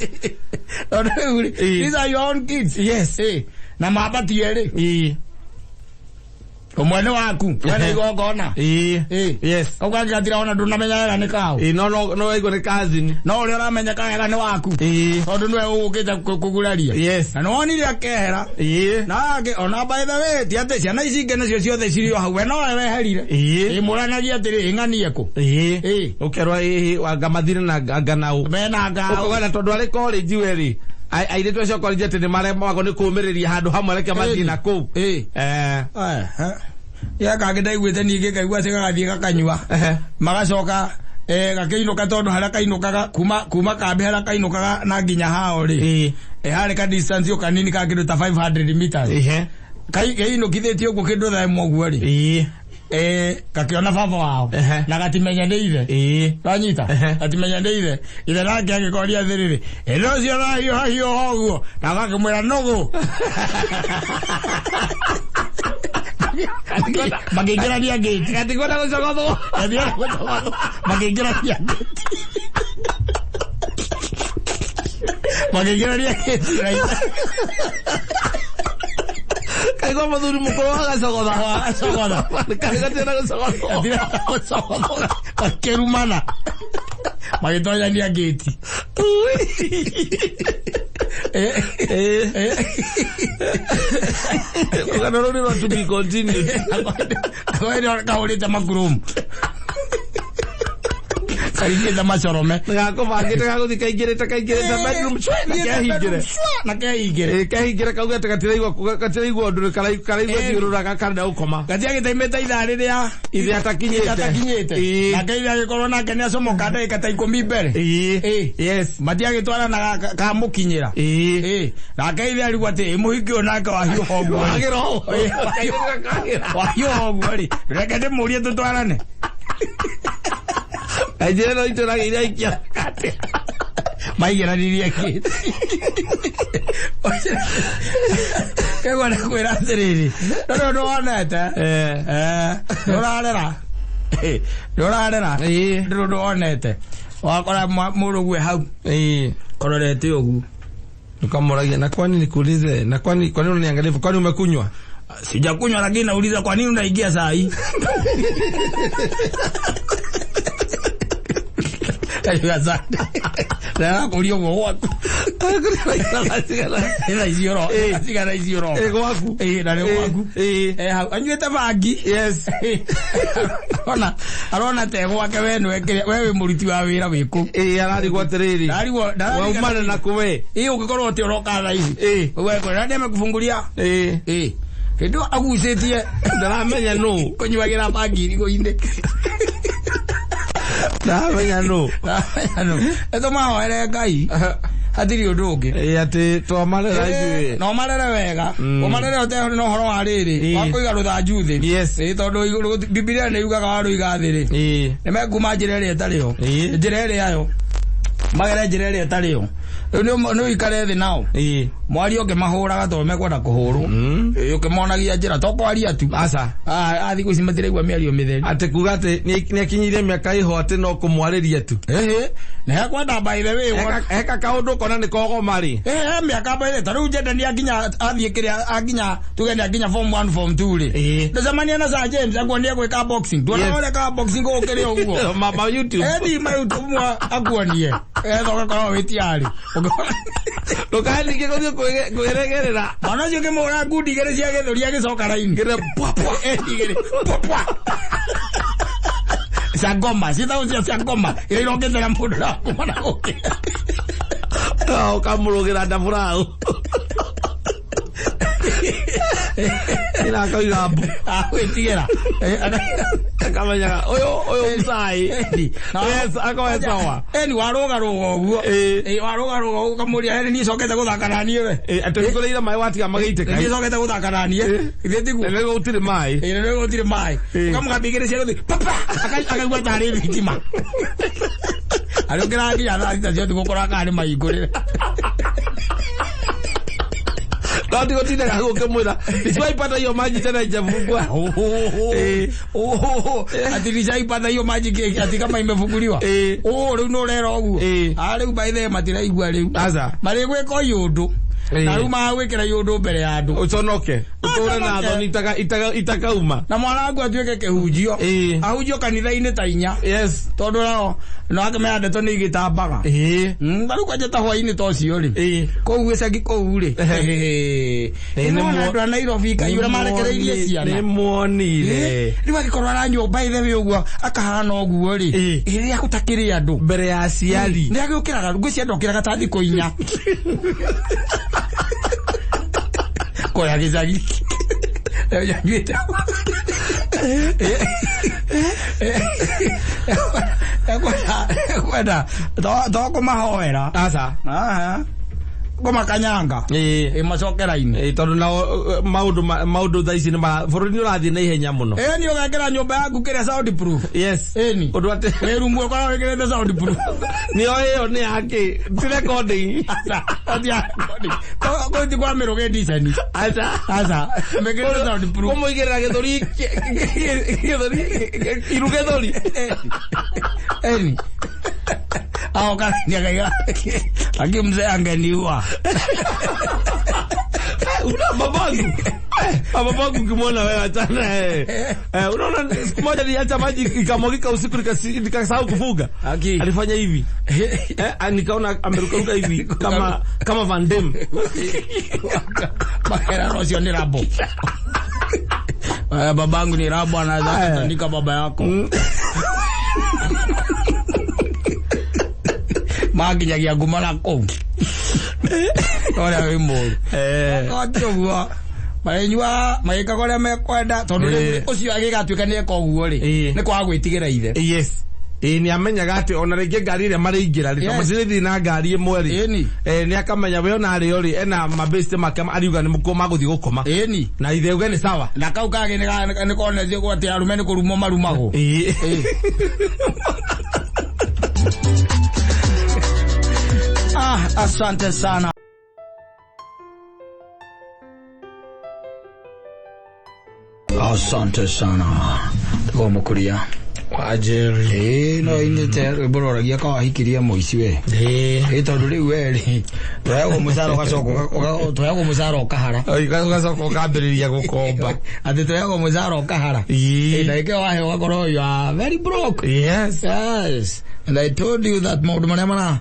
Tondũ rĩu rĩ, Ĩĩ. these are your own kids. Yes. Ĩĩ. Na mambatie rĩ. Ĩĩ. Ũmwe nĩ waku wena igongona. Ĩĩ. Ĩĩ. Yes. Kau kangĩ gatirahona ndũnamenya wega nĩ kaũ. Ĩĩ, no no no waigua nĩ cousin. No ũrĩa ũramenya wega nĩ waku. Ĩĩ. Tondũ nĩwe ũgũkĩte kũguraria. Yes. Na nĩwonire akehera. Ĩĩ. Na angĩ ona by the way ti atĩ ciana ici ingĩ nacio ciothe cirĩ o hau we nowe weherire. Ĩĩ. Ĩ mũranagia atĩrĩ ĩng'anie kũ. Ĩĩ. Ĩĩ. Ũkerwo ĩĩ anga mathire na anga nau. Mena ngao. Ũkauga tondũ arĩ college we rĩ airĩtu acio college atĩ nĩ maremagwo nĩ kũũmĩrĩria handũ hamwe reke mathiĩ na kũu. Ĩĩ. Eh. Ya kangĩ ndaiguĩte ningĩ ngaigua atĩ gagathiĩ gakanyua. Ehe. Magacoka gakĩinũka tondũ harĩa kainũkaga kuma kambĩ harĩa kainũkaga na nginya hao rĩ. Ĩĩ. Harĩ ka distance o kanini ka kĩndũ ta 500 meters. Ehe. Kainũkithĩtie ũguo kĩndũ thaa ĩmwe ũguo rĩ. Ĩĩ. Gakĩona baba wao Ehe. na gatimenya nĩ ithe. Ĩĩ. Wanyita? Ehe. Gatimenya nĩ ithe. Ithe nake agĩkoria atĩrĩrĩ, ĩno ũcio ũrahiũha hiũha ũguo? Na gakĩmwĩra nũgũ. Makĩingĩrania ngĩti. Gatikwenda gũcogothwo. Makĩingĩrania ngĩti. Makĩingĩrania ngĩti. Kaigua mũthuri mũkũrũ agacogotha. Agacogotha. Gatikwenda gũcogothwo. Gũcogothwo. Makĩrumana. Magĩtonyania ngĩti. Rũgano rũu nĩ rwa to be continued. Kahũrĩte makurumu. Karingĩte macorome. Gakũbangĩte gagũthiĩ kaingĩrĩte kaingĩrĩte bedroom cwe na kehingĩre. Na kehingĩre. Ĩĩ, kehingĩre kauge atĩ gatiraigua ũndũ karaigua thiũrũraga karenda gũkoma. Gatiagĩtaimĩte ithaa rĩrĩa Ithe atakinyĩte. atakinyĩte. Ĩĩ. Nake ithe agĩkorwo nake nĩacomoka ndagĩka ta 10 mbere. Ĩĩ. Ĩĩ. Yes. Matiagĩtwarana kamũkinyĩra. Ĩĩ. Ĩĩ. Nake ithe arigwo atĩ mũhiki ũyũ nake wahiũha ũguo rĩ. Wagĩra ũũ. Ĩĩ. Kagĩra. Wahiũha ũguo rĩ. Reke ndĩmũrie tũtwarane. Kaingĩre no itũragĩire aikia kate. Maigĩranirie ngĩti. Kegwa nĩ kwĩra atĩrĩrĩ, ndũrĩ ũndũ wonete. Nĩ ũrarera. Nĩ ũrarera. Ĩĩ. Ndũrĩ ũndũ wonete. Wakora mũrũgue hau. Ĩĩ. Kororete ũguo. Ukamũragia na kwani nikuulize na kwani kwa nini unaniangalia hivyo? Kwani umekunywa? Sijakunywa lakini nauliza kwa nini unaingia saa hii? Asante. Na kũria ũguo gwaku. Thaa ici oro. Cigana ici oro. Ĩĩ gwaku. Ĩĩ na nĩ gwaku. Ĩĩ. Hau anyuĩte bangi. Yes. Arona te gwake we nĩwe kĩrĩa we wĩ mũruti wa wĩra wĩ kũu. Ĩĩ ararigwo atĩrĩrĩ. Ndarigwo Waumana na kũ we? Ĩĩ ũngĩkorwo atĩ ũroka thaa ici. Ĩĩ. Wewe kwĩra nani amekufungulia? Ĩĩ. Ĩĩ. Hĩndĩ ĩyo agucĩtie Ndaramenya nũ. kũnyuagĩra bangi irigũ-inĩ. Ndaramenya nũ. Ĩtũmahoere Ngai. Hatirĩ ũndũ ũngĩ. Ĩĩ atĩ twamarera ithuĩ. Na ũmarere wega. Ũmarere ũtarĩ na ũhoro wa rĩrĩ. Ĩĩ. Wa kũiga rũthanju thĩ. Yes. Ĩĩ tondũ Bibilia nĩ yugaga warũiga thĩ rĩ. Ĩĩ. Nĩ mekuma njĩra ĩrĩa ĩtarĩ yo. Ĩĩ. Njĩra ĩrĩa yo. Magere njĩra ĩrĩa ĩtarĩ yo. Rĩu nĩ ũikare thĩ nao. Ĩĩ. Mwario ũkĩmahũraga tondũ mekwenda kũhũrwo. Ĩĩ ũkĩmonagia njĩra to kwaria tu. Aca. Ah, thikũ ici matiraigua mĩario mĩtheri. Atĩ kuga atĩ nĩ akinyirie mĩaka ĩho atĩ no kũmwarĩria tu. Ĩhĩ. Na hekwenda by the way. Eka kaũndũ kona nĩ kogoma rĩ. Ĩhĩ mĩaka by the ta rĩu njenda nĩ akinya athiĩ kĩrĩa akinya tuge nĩ akinya form 1 form 2 rĩ. Ĩĩ. Ndacemania na Sir James akuonie gwĩka boxing. Nduona Yes. ũrĩa ka boxing gũkĩrĩ ũguo. Ma YouTube. Edi ma YouTube mwa akuonie. Etha ũgakorwo wĩ tiarĩ. Ndũkae ningĩ gũthiĩ kwĩregerera. Mwana ũcio ũkĩmũhũra ngundi igĩrĩ cia gĩthũri agĩcoka raini. Ngĩre pwa pwa. Edi igĩrĩ. Pwa pwa. Cia ngoma, ciĩtagwo cia ngoma. Iria irokĩte na mũndũ na kuma na gũkĩ. Ũkamũrũgĩra ndaburaũ. Ĩna akoiga mbu. Agwĩtigĩra. Akamenyaga ũyũ ũyũ mcai. Yes, akoe sawa. Eni warũgarũga ũguo. Ĩĩ. Ĩ warũgarũga ũguo ũkamũria eni niĩ cokete gũthaka na niĩ we. Ĩ atĩ hingũrĩire maĩ watiga magĩitĩka. Niĩ cokete gũthaka na niĩ. Ithe tiguo. Nĩguo gũtirĩ maĩ. Ĩ nĩguo gũtirĩ maĩ. Ĩĩ. Ũkamũgambia igĩrĩ cia gũthiĩ papa akaigua tarĩ thitima. Arĩũkĩra nginya thaa thita cia ũtukũ ũkoraga kana nĩ mahingũrĩre. No ndigũtindaga hau ũkĩmwĩra nishaipata hiyo maji tena haijafungua. Ĩĩ. Ati nishaipata hiyo maji ati kama imefunguliwa. Ĩĩ. Oh rĩu nĩ ũrera ũguo. Ĩĩ. Ah rĩu by the way matiraigua rĩu. Aca. Marĩgwĩka ũyũ ũndũ. Na rĩu magwĩkĩra iũndũ mbere ya andũ. Ũconoke. Ũtũre na Ũconoke. thoni itakauma. Na mwana waku atuĩke kĩhunjio. Ahunjio kanitha-inĩ ta 4. Tondũ nao no akĩmenya ndeto nĩ igĩtambaga. Ta rĩu kwanja ta hwaĩ-inĩ ta ũcio rĩ. Kũu gĩcagi kũu rĩ. Nĩ andũ a Nairobi kaĩ ũrĩa marekereirie ciana. Nĩ muonire. Rĩu angĩkorwo aranyua by the way ũguo akahana ũguo rĩ. Rĩrĩa gũtakĩrĩ andũ. Mbere ya aciari. Nĩ agĩũkĩraga, ngwĩciria ndokĩraga ta thikũ 4. Kũrĩa gĩcagi. Nyuĩte. Ekwenda to kũmahoera. Aca. Aha. Kũmakanyanga. Macokera-inĩ. Tondũ nao maũndũ thaa ici nĩ bũrũri nĩ ũrathiĩ na ihenya mũno. Nĩ ũgekĩra nyũmba yaku kĩrĩa sound proof. Yes. Ĩni. Ũndũ atĩ Wĩ rumu ũkoragwo wĩkĩrĩte sound proof. Nĩyo ĩyo nĩ yakĩ? Ti recording. Aca. Ti ya recording. Kũu ti kwa mĩrũgĩ ndiceni. Aca. Aca. Mĩkĩrĩte sound proof. Kũmũigĩrĩra gĩthũri gĩthũri iru gĩthũri. Ĩni. Ao kana ni akaiga. Aki mzee angeniua. Una babangu. Babangu ukimwona wewe achana. Unaona siku moja niliacha maji ikamwagika usiku nikasahau kufuga. Aki. Alifanya hivi. Nikaona amerukaruka hivi kama Van Damme. Makera rosio ni rabo. Babangu ni rabo, anaweza kutandika baba yako. Makinyagia nguma na kũu. Ũrĩa wĩ mũru. Ti ũguo. Marĩnyua magĩkaga ũrĩa mekwenda tondũ rĩu ũcio agĩgatuĩka nĩ eka ũguo rĩ, nĩ kwaga gwĩtigĩra ithe. Yes. Nĩ amenyaga atĩ ona rĩngĩ ngari ĩrĩa marĩingĩra rĩ, tondũ macirĩthiĩ na ngari ĩmwe rĩ. Nĩ akamenya we ona arĩ o rĩ, ena mabeste make ariuga nĩ mũkũ magũthiĩ gũkoma. Na ithe uge nĩ sawa. Na kau kangĩ nĩ konetie atĩ arũme nĩ kũrumwo marumagwo. Asante sana. Asante sana. Tuko mukuria. Wajeri. No indete rwĩmbo rwaragia kawahikirie mũici we. Tondũ rĩu we rĩ, tũheagwo mũcara ũgacoka tũheagwo mũcara ũkahara. Ũgacoka ũkambĩrĩria gũkomba. Atĩ tũheagwo mũcara ũkahara. Ndagĩka ĩyo waheo ũgakorwo you are very broke. Yes. Yes. And I told you that maũndũ marĩa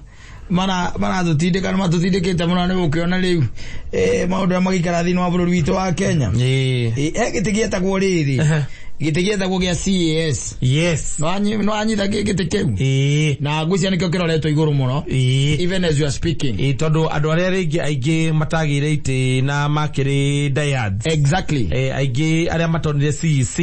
maratũtindĩka nĩ matũtindĩkĩte mũno nĩ gũkĩona rĩu maũndũ marĩa magĩikara thĩinĩ wa bũrũri witũ wa Kenya. He gĩtĩ gĩetagwo rĩrĩ. Gĩtĩ gĩetagwo gĩa CAS. Yes. No anyita gĩtĩ kĩu. Na ngwĩciria nĩkĩo kĩroretwo igũrũ mũno. Even as you are speaking. Tondũ andũ arĩa rĩngĩ aingĩ matagĩire itĩ na makĩrĩ dyads. Exactly. Aingĩ arĩa matonire CEC.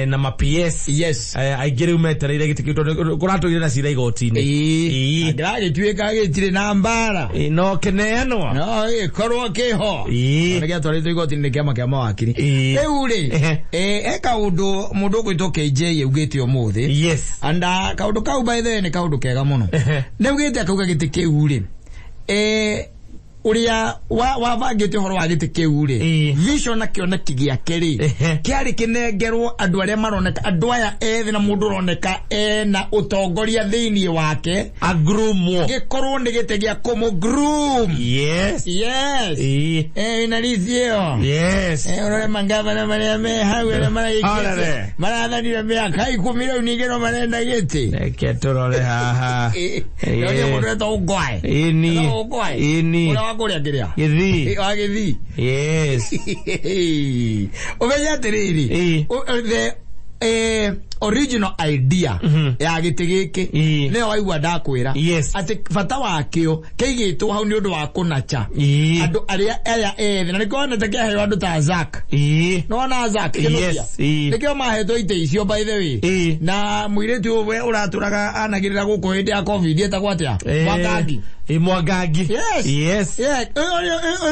Na ma PS. Yes. Aingĩ rĩu metereire gĩtĩ kĩu tondũ kũratũire na cira igoti-inĩ. Ndĩragĩtuĩka gĩtirĩ na mbara. No kĩneanwo. No gĩkorwo kĩho. Nĩ gĩatwarĩtwo igoti-inĩ nĩ kĩama kĩa mawakiri. Rĩu rĩ, he kaũndũ mũndũ ũgwĩtwo KJ augĩte ũmũthĩ. Yes. And kaũndũ kau by the way nĩ kaũndũ kega mũno. Nĩ augĩte akauga gĩtĩ kĩu rĩ, ũrĩa wabangĩte ũhoro wa gĩtĩ kĩu rĩ, vision na kĩoneki gĩake rĩ, kĩarĩ kĩnengerwo andũ arĩa maroneka, andũ aya ethĩ na mũndũ ũroneka ena ũtongoria thĩinĩ wake. Agrumwo. Gĩkorwo nĩ gĩtĩ gĩa kũmũ groom. Yes. Yes. Na risi ĩyo. Yes. Ũrore mangavana marĩa me hau arĩa maragĩkĩte. Orere. Marathanire mĩaka 10 rĩu ningĩ no marenda gĩtĩ. Reke tũrore haha. No nĩ mũndũ wetagwo Ngwae. Wetagwo Ngwae. Ũrĩa wa kũrĩa kĩrĩa? Gĩthii. Wa Gĩthii. Yes. Ũmenye atĩrĩrĩ, the original idea ya gĩtĩ gĩkĩ nĩyo waigua ndakwĩra. Yes. Atĩ bata wakĩo kĩigĩtwo hau nĩ ũndũ wa kũnacha. Andũ arĩa aya ethĩ, na nĩkĩo wonete kĩaheo andũ ta Zack. Nĩwona Zack? Yes. Nĩkĩo mahetwo itĩ icio by the way. Na mũirĩtu ũyũ ũratũraga anagĩrĩra gũkũ hĩndĩ ya COVID etagwo atĩa? Mwangangi. Mwangangi. Yes. Yes. Yeah.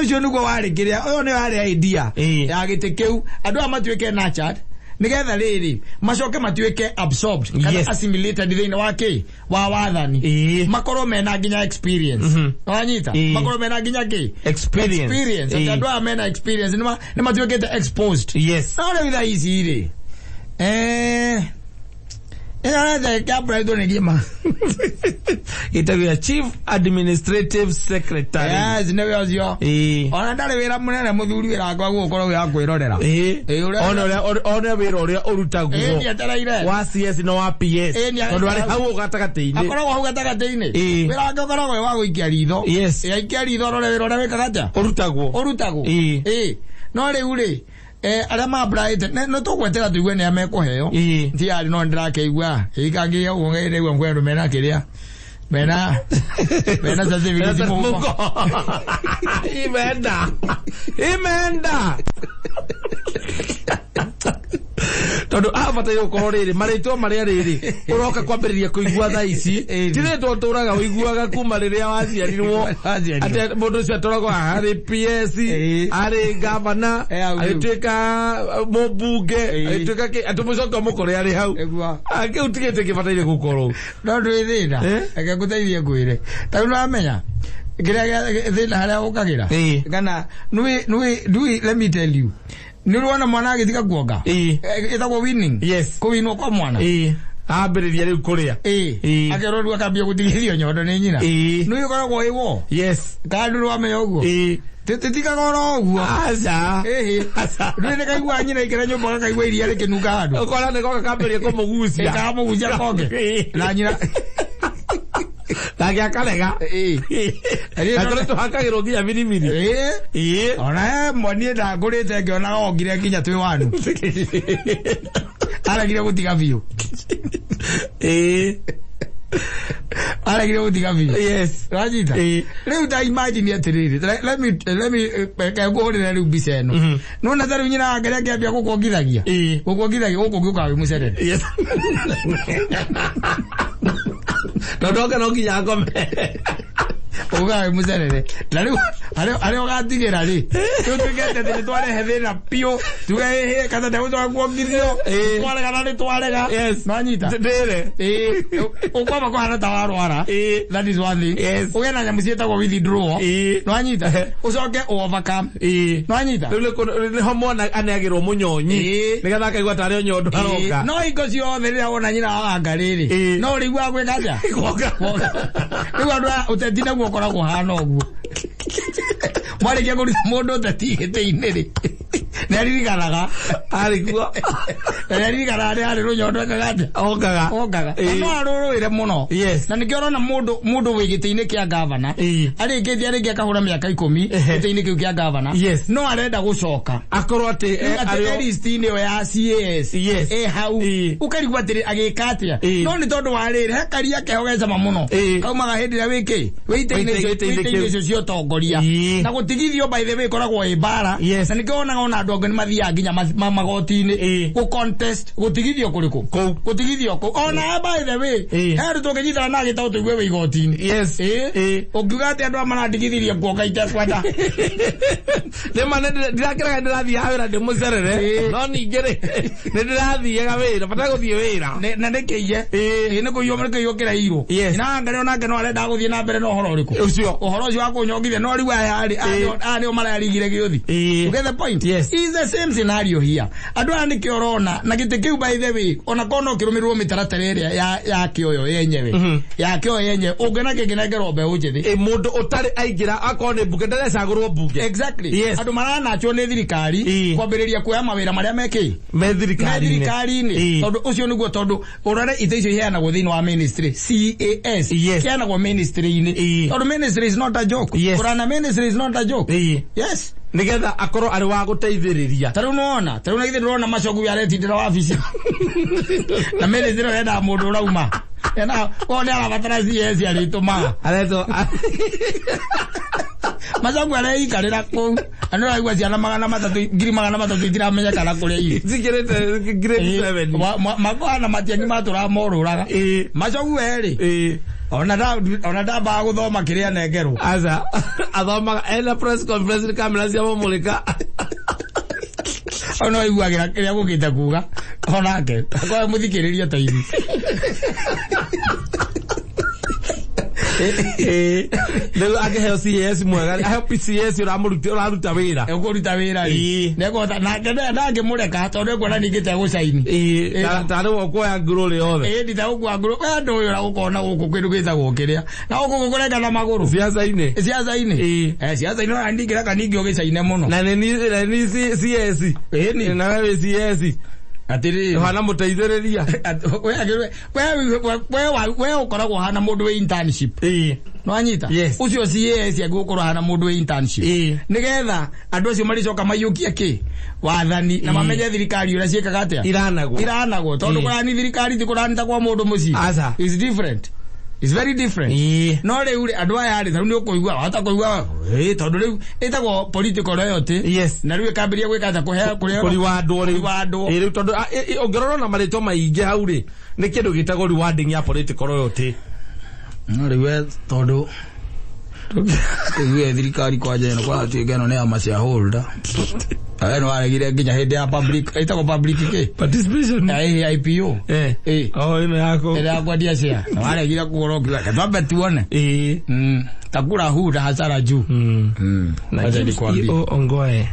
Ũcio nĩguo warĩ kĩrĩa, ũyũ nĩ warĩ idea ya gĩtĩ kĩu. Andũ aya matuĩke nurtured. Nĩgetha rĩrĩ macoke matuĩke absorbed kana assimilated thĩinĩ wa kĩ wa wathani, makorwo mena nginya experience. Wanyita? Makorwo mena nginya kĩ experience. Atĩ andũ aya mena experience nĩ matuĩkĩte exposed. Yes. No rĩu thaa ici rĩ, Ĩno kĩa apply nĩ ngima. Ĩtagwo Chief Administrative Secretary. Yes, nĩwe ũcio. Ĩĩ. Ona ndarĩ wĩra mũnene mũthuri, wĩra wakwa gũkorwo wĩ wa kwĩrorera. Ĩĩ. Ĩĩ, One ũrĩa, one wĩra ũrĩa ũrutagwo Ĩĩ, nĩetereire. wa CS na wa PS. Ĩĩ, Tondũ arĩ hau gatagatĩ-inĩ. Akoragwo hau gatagatĩ-inĩ. Ĩĩ. Wĩra wake ũkoragwo wĩ wa gũikia ritho. Yes. Ĩĩ, aikia ritho arore wĩra ũrĩa wĩkaga atĩa? Ũrutagwo. Ũrutagwo. Ĩĩ. Ĩĩ. No rĩu rĩ, arĩa ma-applyĩte, nĩ tũgwetera tũigue nĩa mekũheo. Ĩĩ. Tiarĩ no ndĩrakĩigua. Ĩkangĩgĩa ũguo ngĩigua kwĩ andũ mena kĩrĩa. Mena certificate mũhuko. Imeenda. Imeenda. Tondũ abataire gũkorwo rĩrĩ marĩtwa marĩa rĩrĩ ũroka kwambĩrĩria kũigua thaa ici ti rĩtwa ũtũraga ũiguaga kuma rĩrĩa waciarirwo, Waciarirwo. atĩ mũndũ ũcio atũragwo arĩ PS, Ĩĩ. arĩ gavana, Eh, hau rĩu. agĩtuĩka mũmbunge, Ĩĩ. agĩtuĩka kĩ, atĩ mũcoke ũmũkore arĩ hau. Nĩguo. Ah, kĩu ti gĩtĩ kĩbataire gũkorwo. No ndwĩ thĩna. Eh? Reke ngũteithie ngwĩre. Ta rĩu nĩwamenya kĩrĩa thĩna harĩa ũkagĩra. Ĩĩ. Kana nĩwĩ, let me tell you. Nĩ ũrona mwana agĩtiga kuonga. Ĩĩ. Ĩtagwo winning. Yes. Kũwinwo kwa mwana. Ĩĩ, ambĩrĩria rĩu kũrĩa. Ĩĩ. Ĩĩ. Akerwo rĩu akambia gũtigithio nyondo nĩ nyina. Ĩĩ. Nĩ ũkoragwo ĩ wo. Yes. Kana ndũrĩ wamenya ũguo? Ĩĩ. Tũtikaga oro ũguo. Aca. Ĩhĩ. Aca. Ndũrĩ nĩ kaigua nyina ikĩra nyũmba gakaigua iria rĩkĩnunga handũ. Ũkona nĩ goka kambĩrĩria kũmũgucia. Ĩkamũgucia konge. Ĩĩ. Na nyina. Nake akarega. Ĩĩ. Na tũrĩ tũhakagĩrwo nginya biribiri. Ĩĩ. Ĩĩ. Ona he mwaniĩ ndangũrĩte ngĩonaga ongire nginya twĩ wanu. Aregire gũtiga biũ. Ĩĩ. Aregire gũtiga biũ. Yes. Wanyita? Ĩĩ. Rĩu ta imagine atĩrĩrĩ, let me reke ngũhũrĩre rĩu mbica ĩno. Nĩwona ta rĩu nyina wake rĩngĩ ambia gũkuongithagia. Ĩĩ. Gũkuongithagia gũkũ ũngĩũkaga wĩ mũcerere. Yes. Tondũ oke no nginya akome. Ũkaga wĩ mũcerere. Na rĩu harĩa ũgatigĩra rĩ, rĩu tuge atĩ nĩ twarehe thĩna biũ, tuge ĩhĩ kata ndegũcoka kuongithio, Ĩĩ. twarega na nĩ twarega. Yes. Nĩwanyita? Ndĩre. Ĩĩ, ũkwamba kũhana ta warwara. Ĩĩ. That is one thing. Yes. Ũgĩe na nyamũ ciĩtagwo withdrawal. Ĩĩ. Nĩwanyita? Ũcoke overcome. Ĩĩ. Nĩwanyita? Rĩu nĩho mwana aneagĩrwo mũnyonyi Ĩĩ. nĩgetha akaigua tarĩ o nyondo aroka. No hingo ciothe rĩrĩa wona nyina wa wanga rĩrĩ, Ĩĩ. no ũrĩiguaga gwĩka atĩa? Kuonga. Rĩu andũ aya ũteti naguo ũkoragwo ũhana ũguo. Mwarĩkia kũruta mũndũ ũteti gĩtĩ-inĩ rĩ, nĩ aririkanaga. Arĩ kuo. Na nĩ aririkanaga nĩ harĩ rũnyondo ekaga atĩa? Ongaga. Ongaga. Na Ĩĩ. no arũrũĩre mũno. Yes. Na nĩkĩo ũrona mũndũ wĩ gĩtĩ-inĩ kĩa gavana, Ĩĩ. arĩkĩtie rĩngĩ akahũra mĩaka 10 Ehe. gĩtĩ-inĩ kĩu kĩa gavana, Yes. no arenda gũcoka. Akorwo atĩ Rĩu atĩ arĩ e list-inĩ ĩyo ya CAS, Yes. ĩ hau, Ĩĩ. ũkarigwo atĩrĩ agĩka atĩa. Ĩĩ. No nĩ tondũ wa rĩrĩ, he karia keho ge cama mũno. Ĩĩ. Kaumaga hĩndĩ ĩrĩa wĩ kĩ? Wĩ itĩ-inĩ Wĩ icio itĩ-inĩ wĩ itĩ-inĩ kĩu. icio cia ũtongoria. Ĩĩ. Na gũtigithio by the way ĩkoragwo ĩ mbara. Yes. Na nĩkĩo wonaga ona andũ angĩ nĩ mathiaga nginya magoti-inĩ Ĩĩ. gũ contest gũtigithio kũrĩkũ? Kũu. Gũtigithio kũu. Ona by the way, Ĩĩ. he andũ tũngĩnyitana na gĩtaũ tũigue wĩ igoti-inĩ. Yes. Ĩĩ. Ĩĩ. Ũngiuga atĩ andũ aya marandigithirie kuonga itekwenda. Nĩma ndirakĩraga ndĩrathiaga wĩra ndĩ mũcerere. Ĩĩ. No ningĩ rĩ, nĩ ndĩrathiaga wĩra, bata gũthiĩ wĩra. Na nĩ kĩiye. Ĩĩ. Ĩĩ, nĩ kũiywo nĩ kũiywo kĩrairwo. Yes. Na angaria onake no arenda gũthiĩ na mbere na ũhoro ũrĩkũ? Ũcio. Ũhoro ũcio wa kũnyongithia no rĩu aya rĩ, aya nĩo mararigire gĩũthi. Ĩĩ. You get the point? Yes. It's the same scenario here. Andũ aya nĩkĩo ũrona na gĩtĩ kĩu by the way, ona korwo no kĩrũmĩrĩrwo mĩtaratara ĩrĩa ya kĩoyo yenyewe. Ya kĩoyo yenyewe ũngĩona kĩngĩnengerwo mbeũ njĩthĩ. Ĩ mũndũ ũtarĩ aingĩra akorwo nĩ mbunge ndarecagũrwo mbunge. Exactly. Yes. Andũ maranachwo nĩ thirikari Ĩĩ. kwambĩrĩria kuoya mawĩra marĩa mekĩ Me me thirikari-inĩ. thirikari-inĩ. Ĩĩ. Tondũ ũcio nĩguo, tondũ ũrore itĩ icio iheanagwo thĩinĩ wa ministry CAS. Yes. Iheanagwo ministry-inĩ. Ĩĩ. Tondũ ministry is not a joke. Yes. Kũrana ministry is not a joke. Ĩĩ. Yes. Nĩgetha akorwo arĩ wa gũteithĩrĩria. Ta rĩu nĩwona, ta rĩu na ithuĩ ndĩrona Machogu aretindĩra wabici. Na ministry ĩyo yendaga mũndũ ũrauma. Ena, koguo nĩ arabatara CS arĩtũmaga. Aretwo Machogu areikarĩra kũu. Na nĩ ũraigua ciana 300,000 itiramenyekana kũrĩa irĩ. Cikĩrĩte grade 7. Makwana Matiang'i matũraga morũraga. Ĩĩ. Machogu we-rĩ, Ĩĩ. ona ndambaga gũthoma kĩrĩa anengerwo. Aca, athomaga ena press conference nĩ kamera cia mũmũrĩka. Ona ũiguagĩra kĩrĩa gũkĩte kuga onake akorwo mũthikĩrĩria ta ithuĩ. Rĩu angĩheo CAS mwega, aheo PCS ũramũruta ũraruta wĩra. Ũkũruta wĩra rĩ. Nĩekũhota nake ndangĩmũreka tondũ ekuona ningĩ tegũcaini. Tarĩ we ũkuoya ngurũ rĩ othe. Ĩĩ nditagũkua ngurũ. We andũ ũyũ ũragũkona gũkũ kĩndũ gĩtagwo kĩrĩa. Na gũkũ kũrenga na magũrũ. Ciaca-inĩ. Ciaca-inĩ. Ciaca-inĩ ona ndingĩreka ningĩ ũgĩcaine mũno. Na nĩ CS. Ĩni. Na we wĩ CS. Atĩrĩrĩ. Ũhana mũteithĩrĩria. We ũkoragwo hana mũndũ wĩ internship. Nĩwanyita? Yes. Ũcio CAS angĩgũkorwo hana mũndũ wĩ internship. Nĩgetha andũ acio marĩcoka maiyũkie kĩ? Wathani na mamenye thirikari ũrĩa ciĩkaga atĩa? Iranagwo. Iranagwo. Tondũ kũrani thirikari ti kũrani ta kwa mũndũ mũciĩ. Aca. It's different. It's very different. No rĩu rĩ andũ aya rĩ tarĩu nĩ ũkũigua wahota kũigua tondũ rĩu ĩtagwo political loyalty. Yes. Na rĩu ĩkambĩrĩria gwĩka atĩa kũheo kũriwandwo rĩu. Kũriwandwo. Rĩu tondũ ũngĩrora na marĩtwa maingĩ hau rĩ nĩ kĩndũ gĩtagwo rewarding ya political loyalty. No rĩu we tondũ rĩu thirikari kwanja ĩno kwatuĩka ĩno nĩ ya ma-shareholder. We nĩ waregire nginya hĩndĩ ya public ĩtagwo public kĩ? Participation. IPO. Oh ĩno yako. Ĩrĩa ya kwendia share. Na waregire kũgũra ũkiuga reke twambe tuone. Takura huu na hasara juu. Na Wacha nikwambie. Ongoe.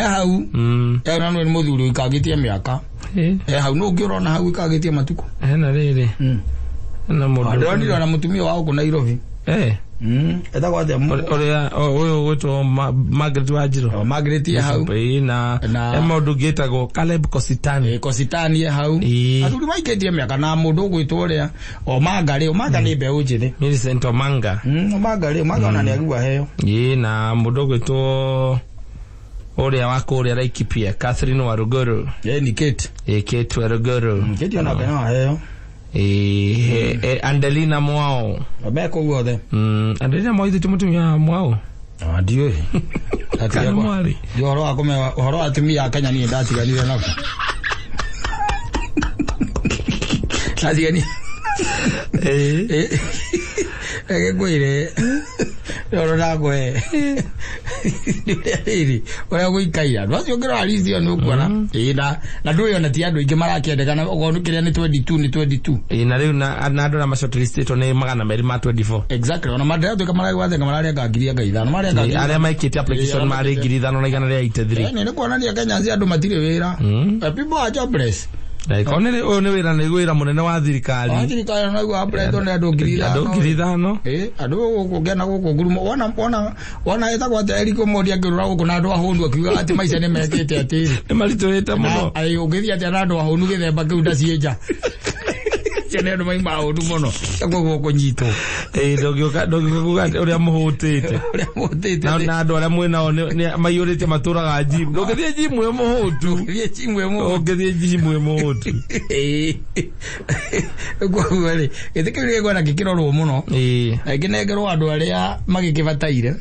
Hau. Na nĩ mũthuri ũikangĩtie mĩaka. Hau nũ ũngĩ ũrona hau ũikangĩtie matukũ. Hena rĩrĩ. Na mũndũ. Ndĩronire ona mũtumia wa gũkũ Nairobi. Etagwo atĩa? Ũrĩa ũyũ ũgwĩtwo Margaret Wanjiru. Margaret ye hau. Na mũndũ ũngĩ etagwo Caleb Kositani. Kositani ye hau. Athuri maikĩtie mĩaka na mũndũ ũgwĩtwo ũrĩa Omanga rĩ, Omanga nĩ mbeũ njĩthĩ. Millicent Omanga. Omanga rĩ, Omanga ona nĩagua heo. Na mũndũ ũgwĩtwo ũrĩa wa kũrĩa Laikipia, Catherine Waruguru. Ni Kate. Kate Waruguru. Kate ona no aheo. Andelina Mwao. Me kũu othe. Andelina Mwao ithe mũtumia Mwao. Ndiũĩ. Ũhoro wa kũmenya ũhoro wa atumia a Kenya niĩ ndatiganire nako. Ndatiganire. Reke ngwĩre ũhoro ndakũhe. Rĩrĩ ũrĩa gũikaire andũ acio ũngĩrora list ĩyo nĩ ũkuona. Na ndũĩ ona ti andũ aingĩ marakĩendekana okorwo kĩrĩa nĩ 22 nĩ 22. Na rĩu na andũ arĩa macotiristĩtwo nĩ 224. Exactly. Ona mandĩratuĩka maragwathenga mararĩanga 5,000. Mararĩanga ngiri. Arĩa maikĩtie application marĩ 5,183. Nĩ kuonania Kenya andũ matirĩ wĩra. People are jobless. Ũyũ nĩ wĩra nĩ wĩra mũnene wa thirikari. Wa thirikari na applied nĩ andũ 5,000. Andũ 5,000. Andũ gũkũ ngena gũkũ ngurumo. Wona ĩtagwo atĩa Eric Omondi akĩrũra gũkũ na andũ ahũnu akiuga atĩ maica nĩ mekĩte atĩrĩ. Nĩ maritũhĩte mũno. Ũngĩthiĩ atĩa na andũ ahũnu gĩthemba kĩu ndaciĩnja. Nĩ andũ maima ahũnu mũno. Koguo ũkũnyitwo. Ndũngĩũka kuga ũrĩa mũhũtĩte. Ũrĩa mũhũtĩte. Na andũ arĩa mwĩnao maiyũrĩte matũraga gym. Ndũngĩthiĩ gym wĩ mũhũtu. Ndũngĩthiĩ gym wĩ mũhũtu. Ndũngĩthiĩ gym wĩ mũhũtu. Koguo rĩ, gĩtĩ kĩu nĩgĩkwenda gĩkĩrorwo mũno. Na gĩkĩnengerwo andũ arĩa magĩkĩbataire.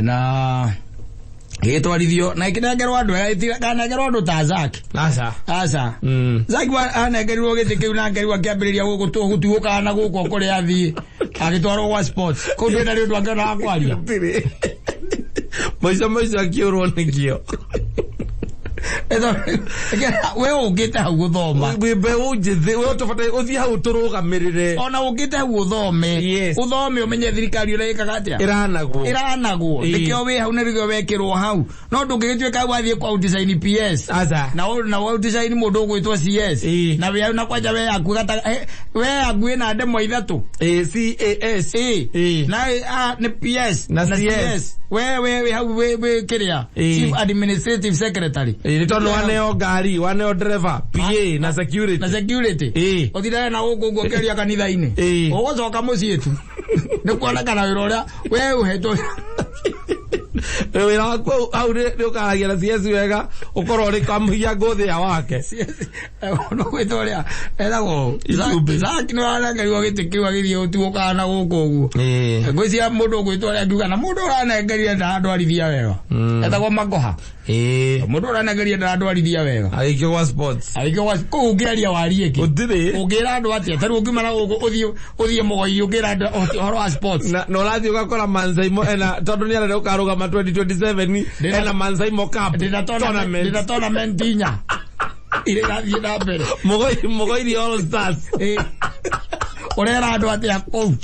Na gĩgĩtwarithio na gĩkĩnengerwo andũ ega, kanengerwo andũ ta Zack. Aca. Aca. Zack anengerirwo gĩtĩ kĩu na ngerirwo akĩambĩrĩria gũkũ gũtuũkaga na gũkũ kũrĩa athiĩ. Agĩtwarwo gwa sports. Kũu ndĩna rĩ ũndũ angĩona wa kwaria. Maica maica akĩũrwo nĩkĩo. We ũkĩte hau gũthoma. Wĩ mbeũ njĩthĩ, we ũtũbataire ũthiĩ hau ũtũrũgamĩrĩre. Ona ũkĩte hau ũthome. Ũthome ũmenye thirikari ũrĩa ĩkaga atĩa. Ĩranagwo. Ĩranagwo. Nĩkĩo wĩ hau na nĩkĩo wekĩrwo hau. No ndũngĩgĩtuĩka hau wathiĩ kwa design PS. Aca. Na design mũndũ ũgwĩtwo CS. Na wĩ hau na kwanja we yaku we yaku ĩna ndemwa ithatũ. CAS. Na nĩ PS na CS. We hau wĩ kĩrĩa. Chief Administrative Secretary. Nĩ tondũ waneo ngari, waneo driver, PA na security. Na security. Ũthiraga na gũkũ ũguo ũkĩaria kanitha-inĩ. Ũgũcoka mũciĩ tu. Nĩ kuonekana wĩra ũrĩa we ũhetwo. Wĩra waku hau nĩ ũkaragia na CS wega, ũkorwo ũrĩ kamũhia ngũthĩa wake. No gwĩtwo ũrĩa etagwo Zack nĩ warengerirwo gĩtĩ kĩu agĩthiĩ gũtuũkaga na gũkũ ũguo. Ngwĩciria mũndũ ũgwĩtwo ũrĩa angiuga na mũndũ ũranengerire ndarandwarithia wega. Etagwo Magoha. Mũndũ ũranengerire ndarandwarithia wega. Agĩikio gwa sports. Agĩikio gwa kũu ũngĩaria warie kĩ? Gũtirĩ. Ũngĩra andũ atĩa? Ta rĩu ũngiuma na gũkũ ũthiĩ Mũgoi ũngĩra andũ ũhoro wa sports. Na ũrathiĩ ũgakora Mansaimo ena tondũ nĩ arenda gũkarũgama 2027 ena Mansaimo Cup tournament. Ndĩna tournament inya. Iria irathiĩ na mbere. Mũgoiri All Stars. Ũrera andũ atĩa kũu?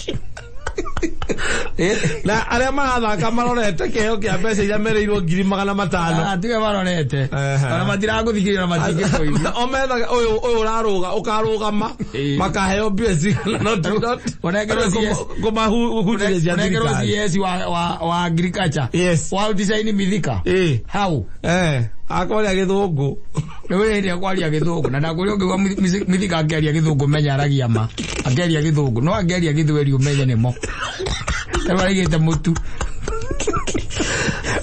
Na arĩa marathaka marorete kĩheo kĩa mbeca iria merĩirwo 500,000. Ah, tiwe marorete. Ehe. Ona matiragũthikĩrĩria na matingĩkũigua. O methaga ũyũ ũyũ ũrarũga ũkarũgama Ĩĩ. makaheo mbia cigana not not Ũnengerwo CS. kũmahutĩria cia Ũnengerwo thirikari. CS wa agriculture. Yes. Wa design mithika. Ĩĩ. How? Eh, akwaria gĩthũngũ. Nĩ wĩ hĩndĩ akwaria gĩthũngũ na ndakũria ũngĩigua Mithika akĩaria gĩthũngũ menya aragia ma. Akĩaria gĩthũngũ no angĩaria gĩthweri ũmenye nĩmo. Rĩu arigĩte mũtu.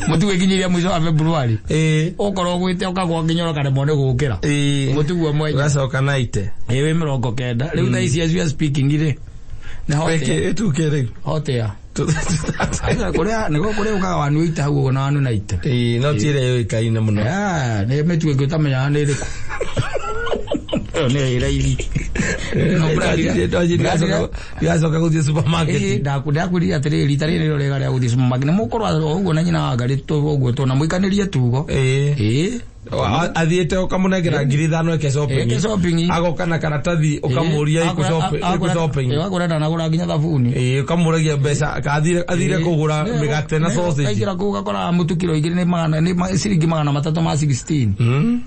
Mũtu wĩkinyĩria mũico wa February. Ĩĩ. Ũkorwo ũgwĩte ũkagwa nginya ũkaremwo nĩ gũkĩra. Ĩĩ. Mũtu guo mwenye. Ũgacoka naite. Ĩĩ wĩ 90. Rĩu thaa ici as we are speaking rĩ. Nĩ hot air. Reke ĩtuke rĩu. Hot air. Kũrĩa nĩguo kũrĩa ũkaga wanuita hau ũguo na wanunaite. Ĩĩ, no ti ĩrĩa yũĩkaine mũno. Ah, nĩ mĩtu ĩngĩ ũtamenyaga nĩ ĩrĩkũ. Ĩyo nĩ ĩraithi. Ndigacoka gũthiĩ supermarket. Ndakwĩrire atĩrĩrĩ rita rĩrĩ nĩrĩo rĩega rĩa gũthiĩ supermarket. Nĩ mũkorwo o ũguo na nyina wa Ngarĩ ũguo tũ na mũikanĩrie tugo. Ĩĩ. Ĩĩ. Athiĩte ũkamũnengera 5,000 eke shopping. Eke shopping. Agoka na karatathi ũkamũria ĩkũ shopping. Ĩĩ, ndanagũra nginya thabuni. Ĩĩ, ũkamũragia mbeca ka athire kũgũra mĩgate na sausage. Kaingĩra kũu ũgakora mũtu kiro 2 nĩ magana nĩ ciringi 316.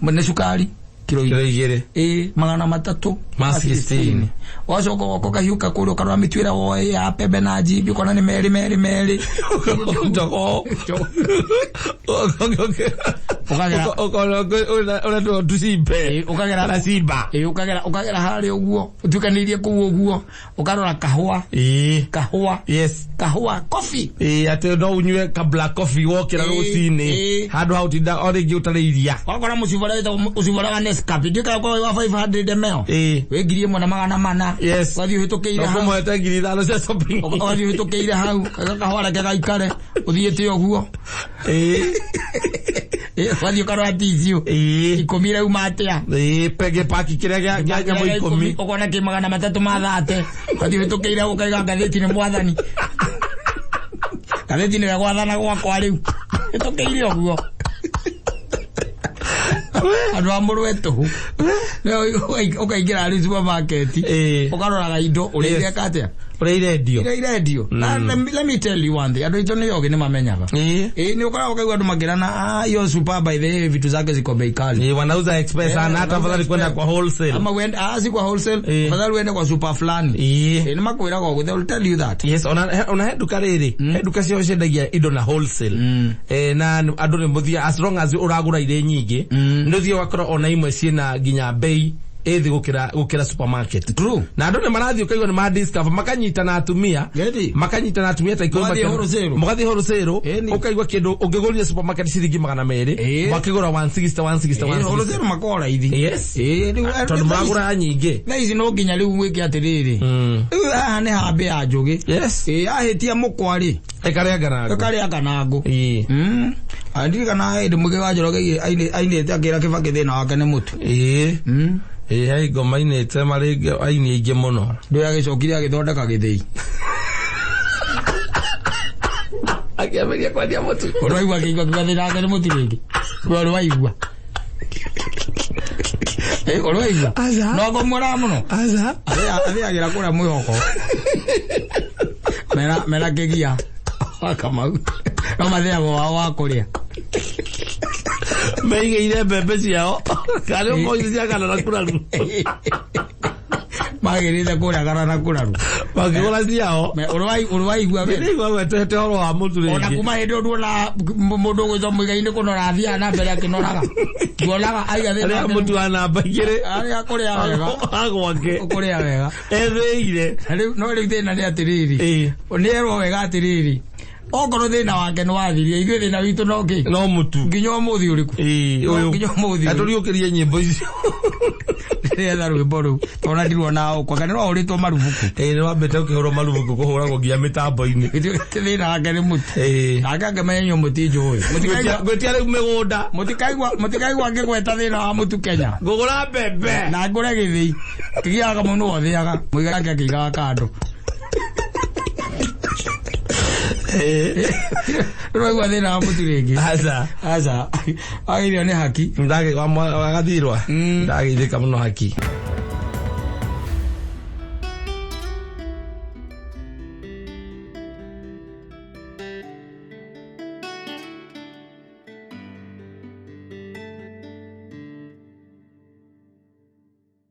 Nĩ cukari kiro Kiro 2. 2. Ĩĩ, 300 Ma 16. Wacoka ũgoka ũkahiũka kũrĩa ũkarora mĩtu ĩrĩa woe ya pembe na njimbi ũkona nĩ merĩ merĩ merĩ. Njogoo. Ũkagera Ũretwo tucimbe. Ĩĩ, ũkagera Na simba. Ĩĩ, ũkagera ũkagera harĩa ũguo ũtuĩkanĩirie kũu ũguo ũkarora kahũa. Ĩĩ. Kahũa. Yes. Kahũa coffee. Ĩĩ, atĩ no ũnyue ka black coffee wokĩra Ĩĩ, rũcinĩ ĩĩ. handũ ha ũtinda o rĩngĩ ũtarĩ iria. Wakora mũcibara wĩtagwo mũcibara wa Nescafe ndiũĩ kana wa 500 ml. Ĩĩ. Wĩ 1,400. Yes. Ũgathiĩ ũhĩtũkĩire hau. Ũkũmũhete 5,000 cia shopping. Ũgathiĩ ũhĩtũkĩire hau kahũa reke gaikare ũthiĩte ũguo. Ĩĩ. Ũgathiĩ ũkarora tissue. Ĩĩ. 10 irauma atĩa. Ĩĩ, pege paki kĩrĩa gĩa nyamũ 10. Ũkona kĩ 330. Ũgathiĩ ũhĩtũkĩire hau ũkaiga ngathĩti nĩ mwathani. Ngathĩti nĩwe gwathana gwakwa rĩu. Hĩtũkĩire ũguo. Andũ a mũrwe tũhũ. Ũkaingĩra rĩu supermarket. Ĩĩ. Ũkaroraga indo ũrĩa Yes. ireka atĩa. Ũrĩa irendio. Iria irendio. Na let me tell you one thing. Andũ aitũ nĩ ogĩ nĩ mamenyaga. Ĩĩ. Ĩĩ, nĩ ũkoraga ũkaigua andũ makĩrana, ah, hiyo super by the way vitu zake ziko bei kali. Ĩĩ, wanauza express sana hata afadhali kwenda kwa wholesale. Ama uende, ah, si kwa wholesale, Ĩĩ. afadhali uende kwa super fulani. Ĩĩ. Ĩĩ, nĩ makwĩraga ũguo, they will tell you that. Yes, ona he nduka rĩrĩ, he nduka ciao ciendagia indo na wholesale. Na andũ nĩ mũthia as long as ũragũra irĩ nyingĩ, nĩ ũthiaga ũgakora ona imwe ciĩna nginya bei ĩthĩ gũkĩra supermarket. True. Na andũ nĩ marathiĩ ũkaigua nĩ ma discover makanyitana atumia. Ĩĩ. Makanyitana atumia ta 10 Mũgathiĩ wholesale. Mũgathiĩ wholesale, Ĩni. ũkaigua kĩndũ ũngĩgũrire supermarket ciringi 200, Ĩĩ. makĩgũra 160 160 Ĩĩ, 160. wholesale makoragwo raithi. Yes. Ĩĩ, rĩu Tondũ mũragũra nyingĩ. thaa ici no nginya rĩu gwĩke atĩrĩrĩ. Rĩu haha nĩ hambĩ ya njũgĩ. Yes. Ĩĩ, ahĩtia mũkwa rĩ, Ĩkarĩa nganangũ. ĩkarĩa kanangũ. Ĩĩ. Ndirikana hĩndĩ Mũgĩ wa Njoroge ainĩte akĩra Kĩbakĩ thĩna wake nĩ mũtu. Ĩĩ. Ĩĩ, he ngoma ainĩte marĩ aini aingĩ mũno. Ndũĩ agĩcokire agĩthondeka gĩthĩi. Akĩambĩrĩria kwendia mũtu. Ũrĩ waigua akĩigua akiuga thĩna wake nĩ mũtu rĩngĩ? We ũrĩ waigua? Ĩĩ, ũrĩ waigua? Aca. No ngũmwĩraga mũno. Aca. Athĩagĩra kũrĩa mwĩhoko. Mena kĩgia. Wa Kamau. No mathĩagwo wao wa kũrĩa. Meigĩire mbembe ciao. Karĩ ũkoire cia kana na kuraru. Magĩrĩte kũrĩa kana na kuraru. Makĩgũra ciao. Ũrĩ waigua we? Ndĩraigua gwetete ũhoro wa mũtu Ona rĩngĩ. kuma hĩndĩ ĩyo nduona mũndũ ũgwĩtwo Mũigai nĩ kũnora athiaga na mbere akĩnoraga. Nduonaga aiga thĩna Arĩa wake nĩ mũtu wa namba 2. Arĩa kũrĩa wega. Agwake. Kũrĩa wega. Ethĩire. Rĩu no rĩu thĩna nĩ atĩrĩrĩ. Ĩĩ. Nĩ erwo wega atĩrĩrĩ. Okorwo thĩna wake nĩ wathirie, ithuĩ thĩna witũ no kĩ? No mũtu. Nginya ũmũthĩ ũrĩkũ? Ĩĩ, No ũyũ. nginya ũmũthĩ ũyũ. Atũriũkĩrie nyĩmbo icio. Ndĩretha rwĩmbo rũu. Tondũ ndiruona ũkwa. Kana nĩrwahũrĩtwo marubuku. Ĩĩ, nĩwambĩte ũkĩhũrwo marubuku kũhũragwo nginya mĩtambo-inĩ. Ithuĩ thĩna wake nĩ mũtu. Ĩĩ. Nake angĩmenya inyuĩ mũtinjũĩ. Ngwĩtia rĩu mĩgũnda. Mũtikaigua ngĩgweta thĩna wa mũtu Kenya. Ngũgũra mbembe. Na ngũre gĩthĩi. Kĩgiaga mũno ũthĩaga. Mũigai ake akĩigaga kando. Ndũraigua thĩna wa mũtu rĩngĩ. Aca. Aca. Wagĩrĩirwo nĩ haki. Ndagĩ wa wagathirwa. Ndagĩithĩka mũno haki.